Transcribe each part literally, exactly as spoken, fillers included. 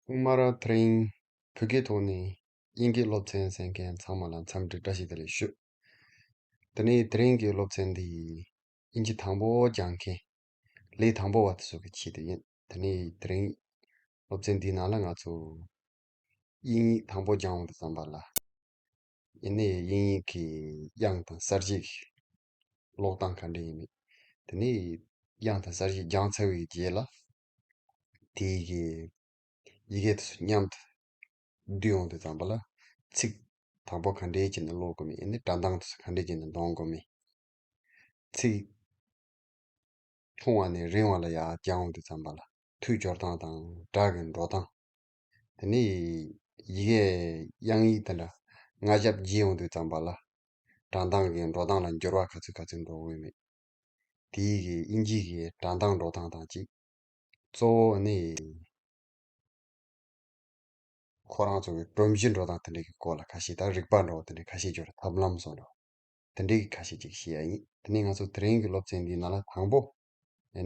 ཐོག་མར་དེ་རིང་བོད་སྐད་ཐོག་ནས་དབྱིན་སྐད་སློབ་ཚན་གསན་མཁན་ཚང་མ་ལ་འཚམས་འདྲི་བཀྲ་ཤིས་བདེ་ལེགས་ཞུ། དེ་ནས་དེ་རིང་གི་སློབ་ཚན་འདི་དབྱིན་ཇི་དང་པོ་སྦྱང་མཁན་ལས་དང་པོ་བ་དེ་ཚོ་གི་ཆེད་དུ་ཡིན། དེ་ནས་དེ་རིང་སློབ་ཚན་འདིའི་ནང་ལ་ང་ཚོ་དབྱིན་ཡིག་དང་པོ་སྦྱང་འོང་དུས་ཙམ་པ་ལ། ཡིན་ནའི་དབྱིན་ཡིག་གི་དབྱངས་དང་གསལ་བྱེད་ཀློག་སྟངས་ག་འདྲ་ཡིན་མིན། དེ་ནས་དབྱངས་དང་གསལ་བྱེད་སྦྱངས་ཚར་བའི་རྗེས་ལ། དེའི་གི་ཡི་གེ་དེ་ཚོ་མཉམ་དུ་བསྡུས་ཡོང་དུས་ཙམ་པ་ལ། ཚིག་དང་པོ་ག་འདྲའི་བྱས་ནས་ཀློག་དགོས་མིན། ཡིན་ནའི་སྒྲ་གདངས་དེ་ཚོ་ག་འདྲའི་བྱས་ནས་འདོན་དགོས་མིན། ཚིག་ཆུང་བ་ནས་རིང་བ་ལ་ཡར་སྦྱང་ཡོང་དུས་ཙམ་པ་ལ། མཐུད་སྦྱོར་སྟངས་དང་སྒྲ་གི་འགྲོ་སྟངས། དེ་ནས་ཡི་གེ་དབྱངས་ཡིག་དེ་འདྲ་ལྔ་ཞབས་བརྗེ་ཡོང་དུས་ཙམ་པ་ལ། སྒྲ་གདངས་ཀྱི་འགྲོ་སྟངས་ལ་འགྱུར་བ་ག་ཚོད་ག་ཚོད་འགྲོ་གི་ཡོད་མེད། དེའི་གི་དབྱིན་ཇི་གི་སྒྲ་གདངས་འགྲོ་སྟངས་དང་གཅིག་གཙོ་བོ་ནི། ཁོ་རང་ཚོ་གི་སྒྲོམ་གཞི་འགྲོ་སྟངས་དེ་འདྲའི་གི་སྐོར་ལ་ཁ་ཤས་དང་། རིག་པ་འགྲོ་དེ་འདྲའི་ཁ་ཤས་སྦྱོར། ཐབས་ལམ་སོགས་འགྲོ་དེ་འདྲའི་གི་ཁ་ཤས་ཅིག་བཤད་ཡ་ཡིན། དེ་ནས་ང་ཚོ་དེ་རིང་གི་སློབ་ཚན་འདིའི་ནང་ལ་དང་པོ་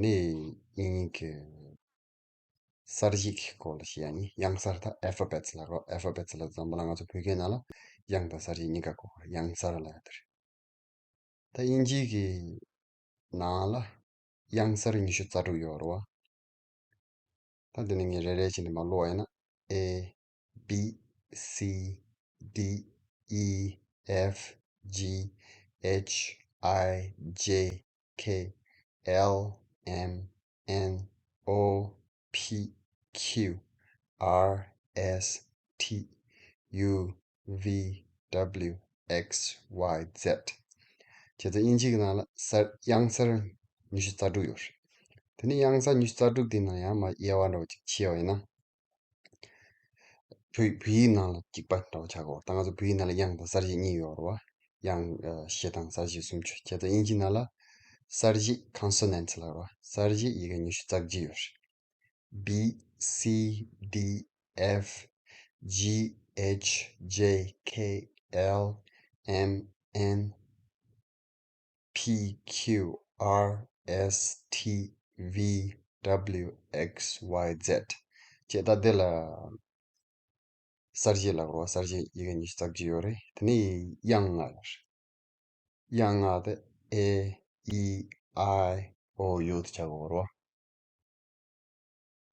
ནི་དབྱིན་ཡིག་གི་གསལ་བྱེད་ཀྱི་སྐོར་ལ་བཤད་ཡ་ཡིན། དབྱངས་གསལ་དང་ཨལ་ཕ་བེ་ཊི་ལབ་རོ། ཨལ་ཕ་བེ་ཊི་ལབ་ཙམ་པ་ལ་ང་ཚོ་བོད་སྐད་ནང་ལ་དབྱངས་དང་གསལ་བྱེད་གཉིས་ཀ་གོ། དབྱངས་གསལ་ལབ་ཡ་དེ་རེད། ད་དབྱིན་ཇིའི་གི་ནང་ལ་དབྱངས་གསལ་ཉི་ཤུ་རྩ་དྲུག་ཡོད་རེད་བ། ད་འདི་ནས་ངས་རེ་རེ་བྱས་ནས་མར་ཀློག་ཡིན་ན། A, B, C, D, E, F, G, H, I, J, K, L, M, N, O, P, Q, R, S, T, U, V, W, X, Y, Z། བྱས་ཙང་དབྱིན་ཇི་གི་ནང་ལ་གསལ་དབྱངས་གསལ་ཉི་ཤུ་རྩ་དྲུག་ཡོད་རེད། དེ་ནས་དབྱངས་གསལ་ཉི་ཤུ་རྩ་དྲུག་དེའི་ནང་ཡང་མར་དབྱེ་བ་འདྲ་བོ་ཅིག་ཕྱེ་བ་ཡིན་ན། བོད་བོད་ཡིག་ནང་ལ་གཅིག་པ་འདྲ་བོ་ཆགས་ཀྱི་ཡོད་རེད། ད་ང་ཚོ་བོད་ཡིག་ནང་ལ་དབྱངས་དང་གསལ་བྱེད་གཉིས་ཡོད་རེད་བ། དབྱངས་ཨ་གཞི་དང་གསལ་བྱེད་སུམ་ཅུ། བྱས་ཙང་དབྱིན་ཇི་ནང་ལ་གསལ་བྱེད་ཀོན་སོ་ནན་ཊི་ལབ་རེད་བ། གསལ་བྱེད་ཡི་གེ་ཉི་ཤུ་རྩ་བརྒྱད་ཡོད་རེད། B, C, D, F, G, H, J, K, L, M, N, P, Q, R, S, T, V, W, X, Y, Z། བྱས་ཙང་འདི་ལ་གསལ་བྱེད་ལབ་རེད་བ། གསལ་བྱེད་ཡི་གེ་ཉི་ཤུ་རྩ་བརྒྱད་ཡོད་རེད། དེ་ནས་དབྱངས་ལྔ་ཡོད་རེད། དབྱངས་ལྔ་དེ་A, E, I, O, U དེ་ཆགས་ཀྱི་ཡོད་རེད་བ།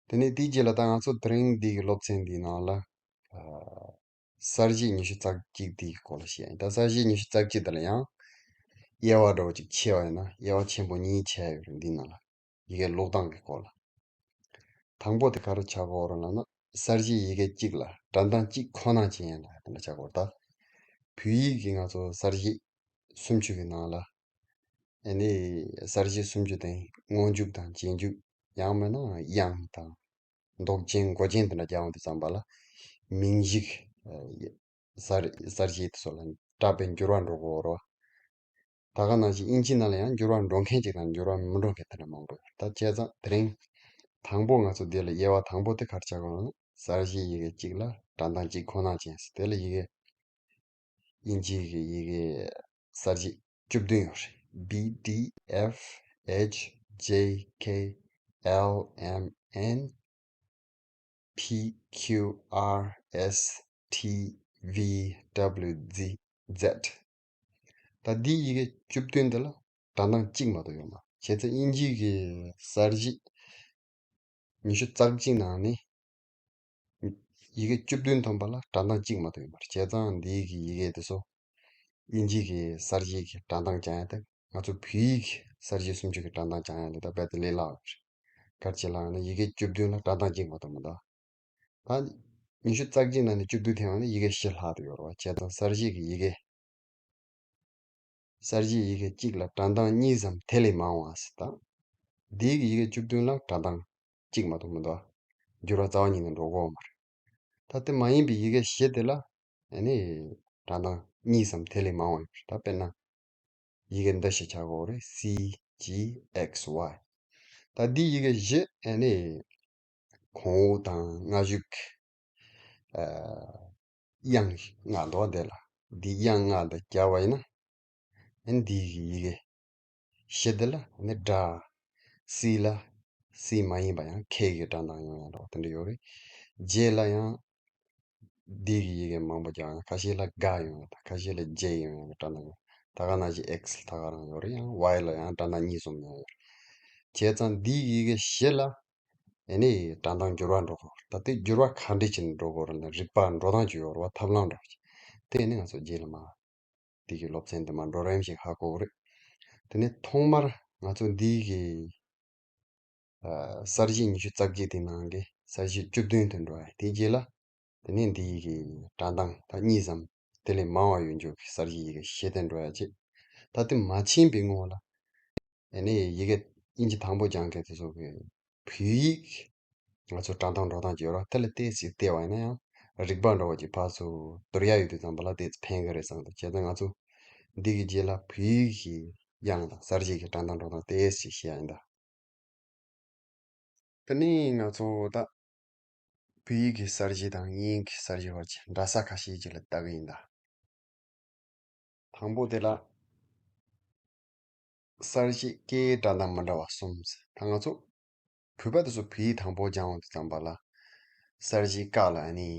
དེ་ནས་དེའི་རྗེས་ལ་ད་ང་ཚོ་དེ་རིང་འདི་གི་སློབ་ཚན་འདིའི་ནང་ལ་ཨ་གསལ་བྱེད་ཉི་ཤུ་རྩ་གཅིག་འདིའི་སྐོར་ལ་བཤད་ཡིན། ད་གསལ་བྱེད་ཉི་ཤུ་རྩ་གཅིག་དེ་ལ་ཡང་དབྱེ་བ་འདྲ་བོ་ཅིག་ཕྱེ་བ་ཡིན་ན། དབྱེ་བ་ཆེན་པོ་གཉིས་ཕྱེ་ཡ་ཡོད་རེད་འདིའི་ནང་ལ། ཡི་གེ་ཀློག་སྟངས་ཀྱི་སྐོར་ལ། དང་པོ་དེ་ག་རེ་ཆགས་ཀྱི་ཡོད་རེད་ལབ་ན། གསལ་བྱེད་ཡི་གེ་གཅིག་ལ་སྒྲ་གདངས་གཅིག་ཁོ་ན་ཅན་ལ་དེ་འདྲ་ཆགས་ཀྱི་ཡོད་རེད། ད་བོད་ཡིག་གི་ང་ཚོ་གསལ་བྱེད་སུམ་ཅུ་གི་ནང་ལ། ཨ་ནི་གསལ་བྱེད་སུམ་ཅུ་དེ་སྔོན་འཇུག་དང་རྗེས་འཇུག། ཡང་མིན་ན་དབྱངས་དང་འདོགས་ཅན་འགོད་ཅན་དེ་འདྲ་རྒྱག་ཡོང་དུས་ཙམ་པ་ལ། མིང་གཞི་གསལ་གསལ་བྱེད་དེ་ཚོ་ལ་སྐྲག་པའི་འགྱུར་བ་འགྲོ་གི་ཡོད་རེད། ད་ག་ནང་བཞིན་དབྱིན་ཇི་ནང་ལ་ཡང་འགྱུར་བ་འགྲོ་མཁན་ཅིག་དང་འགྱུར་བ་མི་འགྲོ་མཁན་དེ་འདྲ་མང་པོ་ཡོད། ད་བྱས་ཙང་དེ་རིང་དང་པོ་ང་ཚོ་འདི་ལ་དབྱེ་བ་དང་པོ་དེ་ག་རེ་ཆགས་ཀྱི་ཡོད་ན། གསལ་བྱེད་ཡི་གེ་གཅིག་ལ་སྒྲ་གདངས་གཅིག་ཁོ་ན་ཅན་ཟེར། དེ་ལ་ཡི་གེ་དབྱིན་ཇི་གི་ཡི་གེ་གསལ་བྱེད་བཅུ་བདུན་ཡོད་རེད། B, D, F, H, J, K, L, M, N, P, Q, R, S, T, V, W, Z, Z། ད་འདིའི་ཡི་གེ་བཅུ་བདུན་འདི་ལ་སྒྲ་གདངས་གཅིག་མ་གཏོགས་ཡོད་མ་རེད། བྱས་ཙང་དབྱིན་ཇི་གི་གསལ་བྱེད་ཉི་ཤུ་རྩ་གཅིག་ནང་ནས་ཡི་གེ་བཅུ་བདུན་ཐོན་པ་ལ་སྒྲ་གདངས་གཅིག་མ་གཏོགས་ཡོད་མ་རེད། བྱས་ཙང་འདིའི་གི་ཡི་གེ་དེ་ཚོ་དབྱིན་ཇི་གི་གསལ་བྱེད་ཀྱི་སྒྲ་གདངས་སྦྱང་ཡ་དང་། ང་ཚོ་བོད་ཡིག་གི་གསལ་བྱེད་སུམ་ཅུ་གི་སྒྲ་གདངས་སྦྱང་ཡ་ལས་ད་རྦད་དེ་ལས་སླ་བ་རེད། ག་རེ་བྱས་ལབ་ན་ཡི་གེ་བཅུ་བདུན་ལ་སྒྲ་གདངས་གཅིག་མ་གཏོགས་མི་འདུག་ད་ཉི་ཤུ་རྩ་གཅིག་ནང་ནས་བཅུ་བདུན་ཐོན་པ་ན་ཡི་གེ་བཞི་ལྷག་ཏུ་ཡོད་རེད་བ། བྱས་ཙང་གསལ་བྱེད་ཀྱི་ཡི་གེ་གསལ་བྱེད་ཡི་གེ་གཅིག་ལ་སྒྲ་གདངས་གཉིས་སམ་དེ་ལས་མང་བ་ཟེར། ད་འདིའི་གི་ཡི་གེ་བཅུ་བདུན་ལ་སྒྲ་གདངས་གཅིག་མ་གཏོགས་མི་འདུག་འགྱུར་བ་རྩ་བ་ཉིད་ནས་འགྲོ་གི་ཡོད་མ་རེད། ད་དེ་མ་ཡིན་པའི་ཡི་གེ་བཞི་དེ་ལ་ཨ་ནི་སྒྲ་གདངས་གཉིས་སམ་དེ་ལས་མང་བ་ཡོད་རེད། ད་དཔེར་ན་ཡི་གེ་འདི་བཞི་ཆགས་ཀྱི་ཡོད་རེད། C, G, X, Y། ད་འདི་ཡི་གེ་བཞི་ཨ་ནི་གོང་འོག་དང་སྔ་གཞུག་ཨ་དབྱངས་ལྔ་འདུག་བ། འདི་ལ་འདི་དབྱངས་ལྔ་འདི་བརྒྱབ་པ་ཡིན་ན། ཨ་ནི་འདི་ཡི་གེ་བཞི་འདི་ལ་ཨ་ནི་སྒྲ་C ལ་C མ་ཡིན་པ་ཡང་K གི་སྒྲ་གདངས་ཡོང་ཡ་འདྲ་བ་དེ་འདྲ་ཡོད་རེད། རྗེས་ལ་ཡང་འདི་གི་ཡི་གེ་མང་པོ་རྒྱག་ཡང་ཁ་ཤས་ལ་ག་ཡོང་ཡང་ཁ་ཤས་ལ་ཇེ་ཡོང་ཡང་སྒྲ་གདངས་ཡོད། ད་ག་ནང་བཞིན་ཨེག་སི་ད་ག་རང་ཡོད་རེད། ཡང་ཝའི་ལ་ཡང་སྒྲ་གདངས་གཉིས་གསུམ་ཡོང་ཡོད་རེད། བྱས་ཙང་འདི་གི་ཡི་གེ་བཞི་ལ་ཨེ་ནི་སྒྲ་གདངས་འགྱུར་བ་འགྲོ་དགོས། ད་དེ་འགྱུར་བ་ག་འདྲ་ཅིག་འགྲོ་དགོས་རེད་ན། རིག་པ་འགྲོ་སྟངས་ཅིག་ཡོད་རེད་བ། ཐབས་ལམ་འདྲ་བ་ཅིག་དེ་ནི་ང་ཚོ་རྗེས་ལ་མ་འདི་གི་སློབ་ཚན་དེ་མ་འགྲོ་རན་ཞིག་ཧ་གོ་གི་རེད། དེ་ནས་ཐོག་མར་ང་ཚོ་འདི་གི་ཨ་གསར་བརྗེ་ཉི་ཤུ་རྩ་བརྒྱད་དེ་ནང་གི་གསར་བརྗེ་བཅུ་བདུན་དུ་འགྲོ་བ་དེ་རྗེས་ལ། དེ་ནས་འདི་ཡི་གེ་སྒྲ་གདངས་ད་གཉིས་སམ་དེ་ལས་མང་བ་ཡོད་འཇོག་གི་གསར་བརྗེ་ཡི་གེ་ཤེས་ལྡན་འགྲོ་ཡ་ཆེད། ད་དེ་མ་ཕྱིན་པའི་སྔོན་ལ་ཨེ་ནས་ཡི་གེ་དབྱིན་ཇི་དང་པོ་སྦྱང་མཁན་དེ་ཚོ་གི་བོད་ཡིག་ང་ཚོ་སྒྲ་གདངས་འགྲོ་སྟངས་ཀྱི་ཡོད་ར། དེ་ལ་ཏོག་ཙམ་བལྟས་པ་ཡིན་ན་ཡང་རིག་པ་འདྲ་བོ་ཅིག་ཕར་ཚུར་བསྡུར་ཡ་ཡོད་དུས་ཙམ་པ་ལ་ཏོག་ཙམ་ཕན་གི་རེད་བསམ་འདུག་བྱས་ཙང་ང་ཚོ་འདི་གི་རྗེས་ལ་བོད་ཡིག་གི་དབྱངས་དང་གསར་བརྗེ་གི་སྒྲ་གདངས་འགྲོ་སྟངས་ཏོག་ཙམ་ཤེས་ཡ་ཡིན་ད། དེ་ནས་ང་ཚོ་ད་བོད་ཡིག་གི་གསར་བརྗེ་དང་དབྱིན་ཡིག་གི་གསར་བརྗེ་བར་གྱི་འདྲ་ས་ཁ་ཤས་ཅིག་ལ་ལྟ་གི་ཡིན་ད། དང་པོ་དེ་ལ་གསར་བརྗེ་སྐད་སྒྲ་གདངས་མི་འདྲ་བ་གསུམ། ད་ང་ཚོ་བོད་པ་དེ་ཚོ་བོད་ཡིག་དང་པོ་སྦྱང་ཡོང་དུས་ཙམ་པ་ལ་གསར་བརྗེ་ཀ་ལ་ཨ་ནི་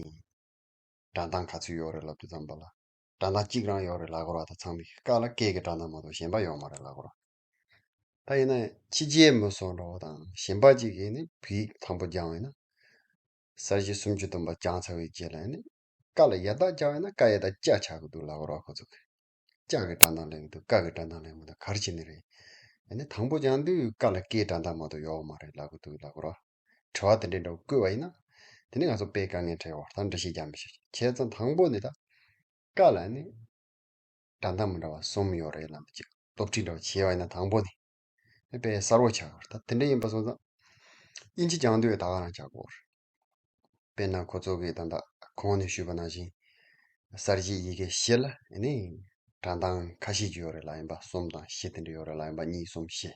སྒྲ་གདངས་ག་ཚོད་ཡོད་རེད་ལབ་དུས་ཙམ་པ་ལ་སྒྲ་གདངས་གཅིག་རང་ཡོད་རེད་ལབ་ཀྱི་རེད་བ། ད་ཚང་མས་ཀ་ལ་སྐད་ཀྱི་སྒྲ་གདངས་མ་གཏོགས་གཞན་པ་ཡོད་མ་རེད་ལབ་ཀྱི་རེད་བ། ད་ཡིན་ན་ཕྱི་རྒྱལ་མི་སོགས་འདྲ་བོ་དང་གཞན་པ་ཅིག་གིས་ནི་བོད་ཡིག་དང་པོ་སྦྱངས་ཡོད་ན། གསར་བརྗེ་སུམ་ཅུ་སྟོན་པ་སྦྱངས་ཚར་བའི་རྗེས་ལ་ནི་ཀ་ལ་ཡ་བཏགས་སྦྱངས་ཡོད་ན་ཀ་ཡ་བཏགས་ཀྱ་ཆགས་ཀྱི་འདུག་ལབ་ཀྱི་རེད་བ། ཁོ་ཚོ་གིས་ཀྱ་གི་སྒྲ་གདངས་ལེན་གྱི་འདུག་ཀ་གི་སྒྲ་གདངས་ལེན་གྱི་འདུག་ག་རེ་བྱས་ནས་རེད། ཡིན་ནའི་དང་པོ་སྦྱང་དུས་ཀ་ལ་ཀའི་སྒྲ་གདངས་མ་གཏོགས་ཡོད་མ་རེད་ལབ་ཀྱི་འདུག་ལབ་ཀྱི་རེད་བ། དྲི་བ་དེ་འདྲའི་འདྲ་བོ་བཀོད་པ་ཡིན་ན། དེ་ནི་ང་ཚོ་དཔེ་དཀའ་ངལ་འཕྲད་ཡོད་རེད། ད་འགྲེལ་བཤད་རྒྱག་མི་ཤེས། བྱས་ཙང་དང་པོ་ནི་ད་ཀ་ལ་ནི་སྒྲ་གདངས་མི་འདྲ་བ་གསུམ་ཡོད་རེད་ལབ་ཅིག་སློབ་ཁྲིད་འདྲ་བོ་བྱས་པ་ཡིན་ན་དང་པོ་ནི་དཔེ་གསལ་པོ་ཆགས་ཡོད་རེད། ད་དེ་འདྲ་ཡིན་པ་སོང་ཙང་དབྱིན་ཇི་སྦྱང་དུས་ད་ག་རང་ཆགས་ཀྱི་ཡོད་རེད། དཔེར་ན་ཁོ་ཚོ་གིས་ད་ལྟ་གོང་ནས་ཞུས་པ་ནང་བཞིན་གསར་བརྗེའི་ཡི་གེ་བཞི་ལ་ནི་སྒྲ་གདངས་ཁ་ཤས་ཅིག་ཡོད་རེད་ལབ་ཡིན་པ། གསུམ་དང་བཞི་དེ་འདྲ་ཡོད་རེད་ལབ་ཡིན་པ། གཉིས་གསུམ་བཞི།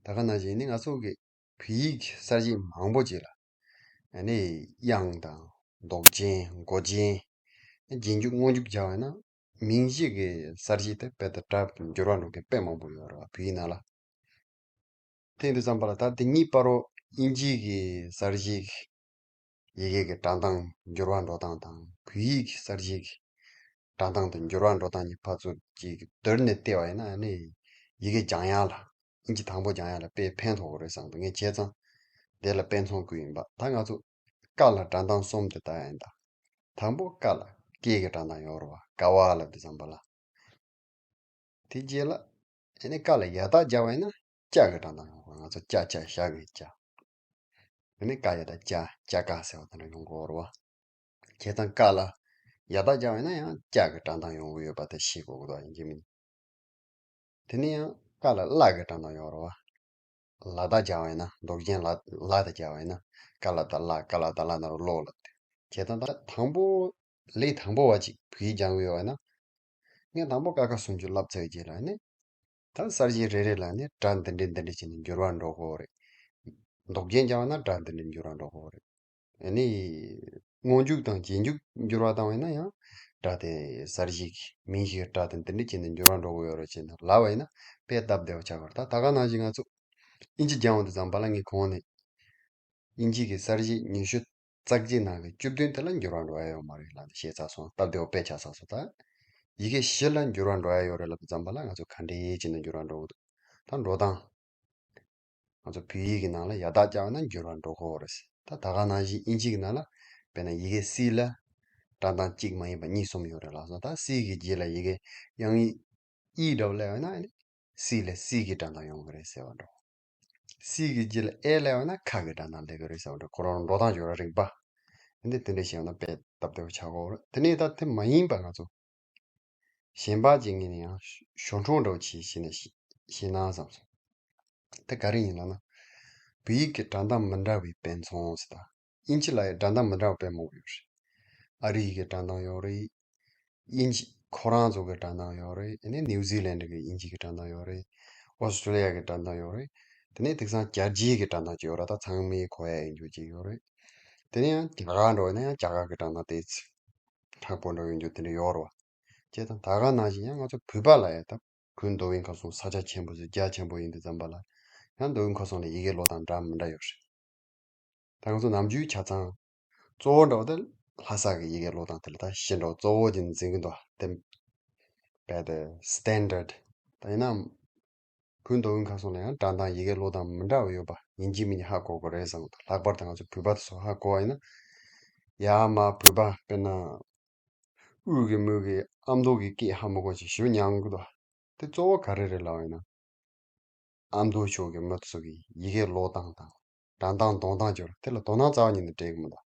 ད་ག་ནང་བཞིན་ནི་ང་ཚོ་གི་བོད་ཡིག་གི་གསར་བརྗེ་མང་པོ་ཅིག་ལ་ནི་དབྱངས་དང་མདོག་ཅན་མགོ་ཅན་རྗེས་འཇུག་སྔོན་འཇུག་སྦྱར་བ་ཡིན་ན། མིང་གཞི་གི་གསར་བརྗེ་དེ་དཔེ་ད་སྒྲ་འགྱུར་བ་འགྲོ་མཁན་དཔེ་མང་པོ་ཡོད་རེད་བ། བོད་ཡིག་ནང་ལ། དེ་ཡིན་དུས་ཙམ་པ་ལ་ད་དེ་གཉིས་བར་རོ་དབྱིན་ཇིའི་གི་གསར་བརྗེ་ཡི་གེ་གི་སྒྲ་གདངས་འགྱུར་བ་འགྲོ་སྟངས་དང་བོད་ཡིག་གི་གསར་བརྗེ་གི་སྒྲ་གདངས་དེ་འགྱུར་བ་འགྲོ་སྟངས་གཉིས་ཕར་ཚུར་ཅིག་བསྡུར་ནས་བལྟས་པ་ཡིན་ན་ནི་ཡི་གེ་སྦྱང་ཡག་ལ་དབྱིན་ཇི་དང་པོ་སྦྱང་ཡག་ལ་དཔེ་ཕན་ཐོགས་ཀྱི་རེད་བསམ་འདུག་ངས་བྱས་ཙང་དེ་ལ་དཔེ་མཚོན་བཀོད་ཡིན་པ། ད་ང་ཚོ་ཀ་ལ་སྒྲ་གདངས་གསུམ་དེ་ལྟ་ཡ་ཡིན་ད། དང་པོ་ཀ་ལ་སྐད་ཀྱི་སྒྲ་གདངས་ཡོད་རེད་བ། ཀ་བ་ལབ་དུས་ཙམ་པ་ལ། དེ་རྗེས་ལ་ཨེ་ནི་ཀ་ལ་ཡ་བཏགས་སྦྱར་བ་ཡིན་ན་ཀྱ་གི་སྒྲ་གདངས་ཡོང་གི་རེད། ང་ཚོ་ཀྱ་ཀྱ་ཞབས་ཀྱུ་ཀྱ། ཨེ་ནི་ཀ་ཡ་བཏགས་ཀྱ་ཀྱ་ཀ་ཟེར་བ་དེ་འདྲ་ཡོང་གི་ཡོད་རེད་བ། བྱས་ཙང་ཀ་ལ་ཡ་བཏགས་སྦྱར་བ་ཡིན་ན་ཡང་ཀྱ་གི་སྒྲ་གདངས་ཡོང་གི་ཡོད་པ་དེ་ཤེས་དགོས་ཀྱི་འདུག་ཡིན་གཅིག་མིན། དེ་ནས་ཡང་ཀ་ལ་ལ་གི་སྒྲ་གདངས་ཡོད་རེད་བ། ལ་བཏགས་སྦྱར་བ་ཡིན་ན། མདོག་ཅན་ལ་ལ་དེ་སྦྱར་བ་ཡིན་ན། ཀ་ལ་བཏགས་ལ། ཀ་ལ་བཏགས་ལ་ན་རོ་ལོ་ལབ་དུས། བྱས་ཙང་ད་དང་པོ་ལས་དང་པོ་བ་ཅིག་བོད་ཡིག་སྦྱང་གི་ཡོད་པ་ཡིན་ན། ངས་དང་པོ་ཀ་ཁ་སུམ་ཅུ་བསླབས་ཚར་བའི་རྗེས་ལ་ནི། ད་གསར་བརྗེ་རེ་རེ་ལ་ནི་སྒྲ་འདི་འདྲ་འདི་འདྲ་བྱས་ནས་འགྱུར་བ་འགྲོ་གི་ཡོད་རེད། མདོག་ཅན་སྦྱར་བ་ན་སྒྲ་འདི་འདྲ་འགྱུར་བ་འགྲོ་གི་ཡོད་རེད། ཨ་ནི། སྔོན་འཇུག་དང་རྗེས་འཇུག་འགྱུར་བ་བཏང་བ་ཡིན་ན་ཡང་། སྒྲ་དེ་གསར་བརྗེ་གི་མིང་གཞི་གི་སྒྲ་དེ་འདི་འདྲ་བྱས་ནས་འགྱུར་བ་འགྲོ་གི་ཡོད་རེད་ཅེས་ནས་ལབ་པ་ཡིན་ན་དཔེ་སྟབས་བདེ་བ་ཆགས་པ་རེད། ད་ད་ག་ནང་བཞིན་ང་ཚོ་དབྱིན་ཇི་སྦྱང་ཡོང་དུས་ཙམ་པ་ལ་ངས་གོང་ནས་དབྱིན་ཇི་གི་གསར་བརྗེ་ཉི་ཤུ་རྩ་གཅིག་ནང་གི་བཅུ་བདུན་དེ་ལ་འགྱུར་བ་འགྲོ་ཡ་ཡོད་མ་རེད་ལབ་ནས་བཤད་ཚར་སོང་། སྟབས་བདེ་བ་དཔེ་ཆགས་ཚར་སོང་། ད་ཡི་གེ་བཞི་ལ་འགྱུར་བ་འགྲོ་ཡ་ཡོད་རེད་ལབ་དུས་ཙམ་པ་ལ་ང་ཚོ་ག་འདྲ་བྱས་ནས་འགྱུར་བ་འགྲོ་གི་འདུག་ད་འགྲོ་སྟངས། ང་ཚོ་བོད་ཡིག་གི་ནང་ལ་ཡ་བཏགས་སྦྱར་བ་ན་འགྱུར་བ་འགྲོ་གི་ཡོད་རེད། ད་ད་ག་ནང་བཞིན་དབྱིན་ཇི་གི་ནང་ལ་དཔེར་ན་ཡི་གེ་སི་ལ་སྒྲ་གདངས་གཅིག་མ་ཡིན་པ་གཉིས་གསུམ་ཡོད་རེད་ལབ་སོང་། ད་སི་གི་རྗེས་ལ་ཡི་གེ་དབྱངས་ཡིག་ཨི་འདྲ་བོ་སླེབས་ཡོང་ན་ནི་སི་ལ་སི་གི་སྒྲ་གདངས་ཡོང་གི་རེད་ཟེར་བ་འདྲ་བོ། སི་གི་རྗེས་ལ་ཨེ་སླེབས་ཡོང་ན་ཁ་གི་སྒྲ་གདངས་སླེབས་གི་རེད་ཟེར་བ་འདྲ་བོ། ཁོ་རང་འགྲོ་སྟངས་ཡོད་རེད་རིག་པ། འདི་དེ་འདྲ་བཤད་ཡོང་ན་དཔེ་སྟབས་བདེ་བོ་ཆགས་ཀྱི་ཡོད་རེད། དེ་ནས་ད་དེ་མ་ཡིན་པ་ང་ཚོ། གཞན་པ་ཅིག་ངས་ནི་ཡང་ཞོ་འཕྲུག་འདྲ་བོ་ཅིག་བྱས་ནས་ཤེས་ཤེས་ན་བསམ་སོང་། དེ་ག་རེ་ཡིན་ལབ་ན། བོད་ཡིག་གི་སྒྲ་གདངས་མི་འདྲ་བའི་དཔེ་མཚོན་ཟེར་ད། དབྱིན་ཇི་ལ་ཡང་སྒྲ་གདངས་མི་འདྲ་བ་དཔེ་མང་པོ་ཡོད་རེད། ཨ་རི་ཡི་གི་སྒྲ་གདངས་ཡོད་རེད། དབྱིན་ཇི་ཁོ་རང་ཚོ་གི་སྒྲ་གདངས་ཡོད་རེད། ཨ་ནི་ནིའུ་ཛི་ལན་གི་དབྱིན་ཇི་གི་སྒྲ་གདངས་ཡོད་རེད། ཨོ་སི་ཀྲོ་ལི་ཡ་གི་སྒྲ་གདངས་ཡོད་རེད། དེ་ནས་དེང་སང་རྒྱ་རྗེས་ཀྱི་སྒྲ་གདངས་ཅིག་ཡོད་རེད། ད་ཚང་མས་གོ་ཡ་ཡིན་རྒྱུ་ཅིག་ཡོད་རེད། དེ་ནས་ཡང་རྒྱ་གར་འགྲོ་ཡིན་ན་ཡང་རྒྱ་གར་གྱི་སྒྲ་གདངས་ཏོག་ཙམ་དྲག་པོ་འདྲ་ཡོད་རྒྱུ་དེ་འདྲ་ཡོད་རེད་བ། བྱས་ཙང་ད་ག་ནང་བཞིན་ཡང་ང་ཚོ་བོད་པ་ལ་ཡང་ད་བོད་མདོ་དབུས་ཁམས་གསུམ་ས་ཆ་ཆེན་པོ་ཟེར་རྒྱ་ཆེན་པོ་ཡིན་དུས་ཙམ་པ་ལ་ཡང་མདོ་དབུས་ཁམས་གསུམ་ལ་ཡི་གེ་ཀློག་སྟངས་འདྲ་མི་འདྲ་ཡོད་རེད། ད་ང་ཚོ་ནམ་རྒྱུན་ཆ་ཚང་ གཙོ་བོ་འདྲ་བོ་དེ་ལྷ་ས་གི་ཡི་གེ་ཀློག་སྟངས་དེ་ལ་ད་གཞི་འདྲ་བོ་གཙོ་བོ་ཅིག་འཛིན་གྱི་འདུག་དེ་རྦད་དེ་standard ད་ཡིན་ན། བོད་མདོ་དབུས་ཁམས་གསུམ་ལ་ཡང་སྒྲ་གདངས་ཡི་གེ་ཀློག་སྟངས་མི་འདྲ་བ་ཡོད་པ་ཡིན་གཅིག་མིན་གཅིག་ཧ་གོ་དགོས་རེད་བསམ་གི་འདུག་ལྷག་པར་དུ་ང་ཚོ་བོད་པ་དེ་ཚོ་ཧ་གོ་བ་ཡིན་ན། ཡར་མར་བོད་པ་དཔེར་ན། དབུས་ཀྱི་མོ་གི་ཨ་མདོ་གི་སྐད་ཧ་མ་གོ་ཅིག་ཞུ་མྱོང་གི་འདུག་དེ་གཙོ་བོ་ག་རེ་རེད་ལབ་པ་ཡིན་ན། ཨ་མདོ་ཕྱོགས་ཀྱི་མི་དེ་ཚོ་གི་ཡི་གེ་ཀློག་སྟངས་དང་། སྒྲ་གདངས་འདོན་སྟངས་སྦྱོར་དེ་ལ་དོ་སྣང་རྩ་བ་ཉིད་ནས་སྤྲད་གི་མི་འདུག་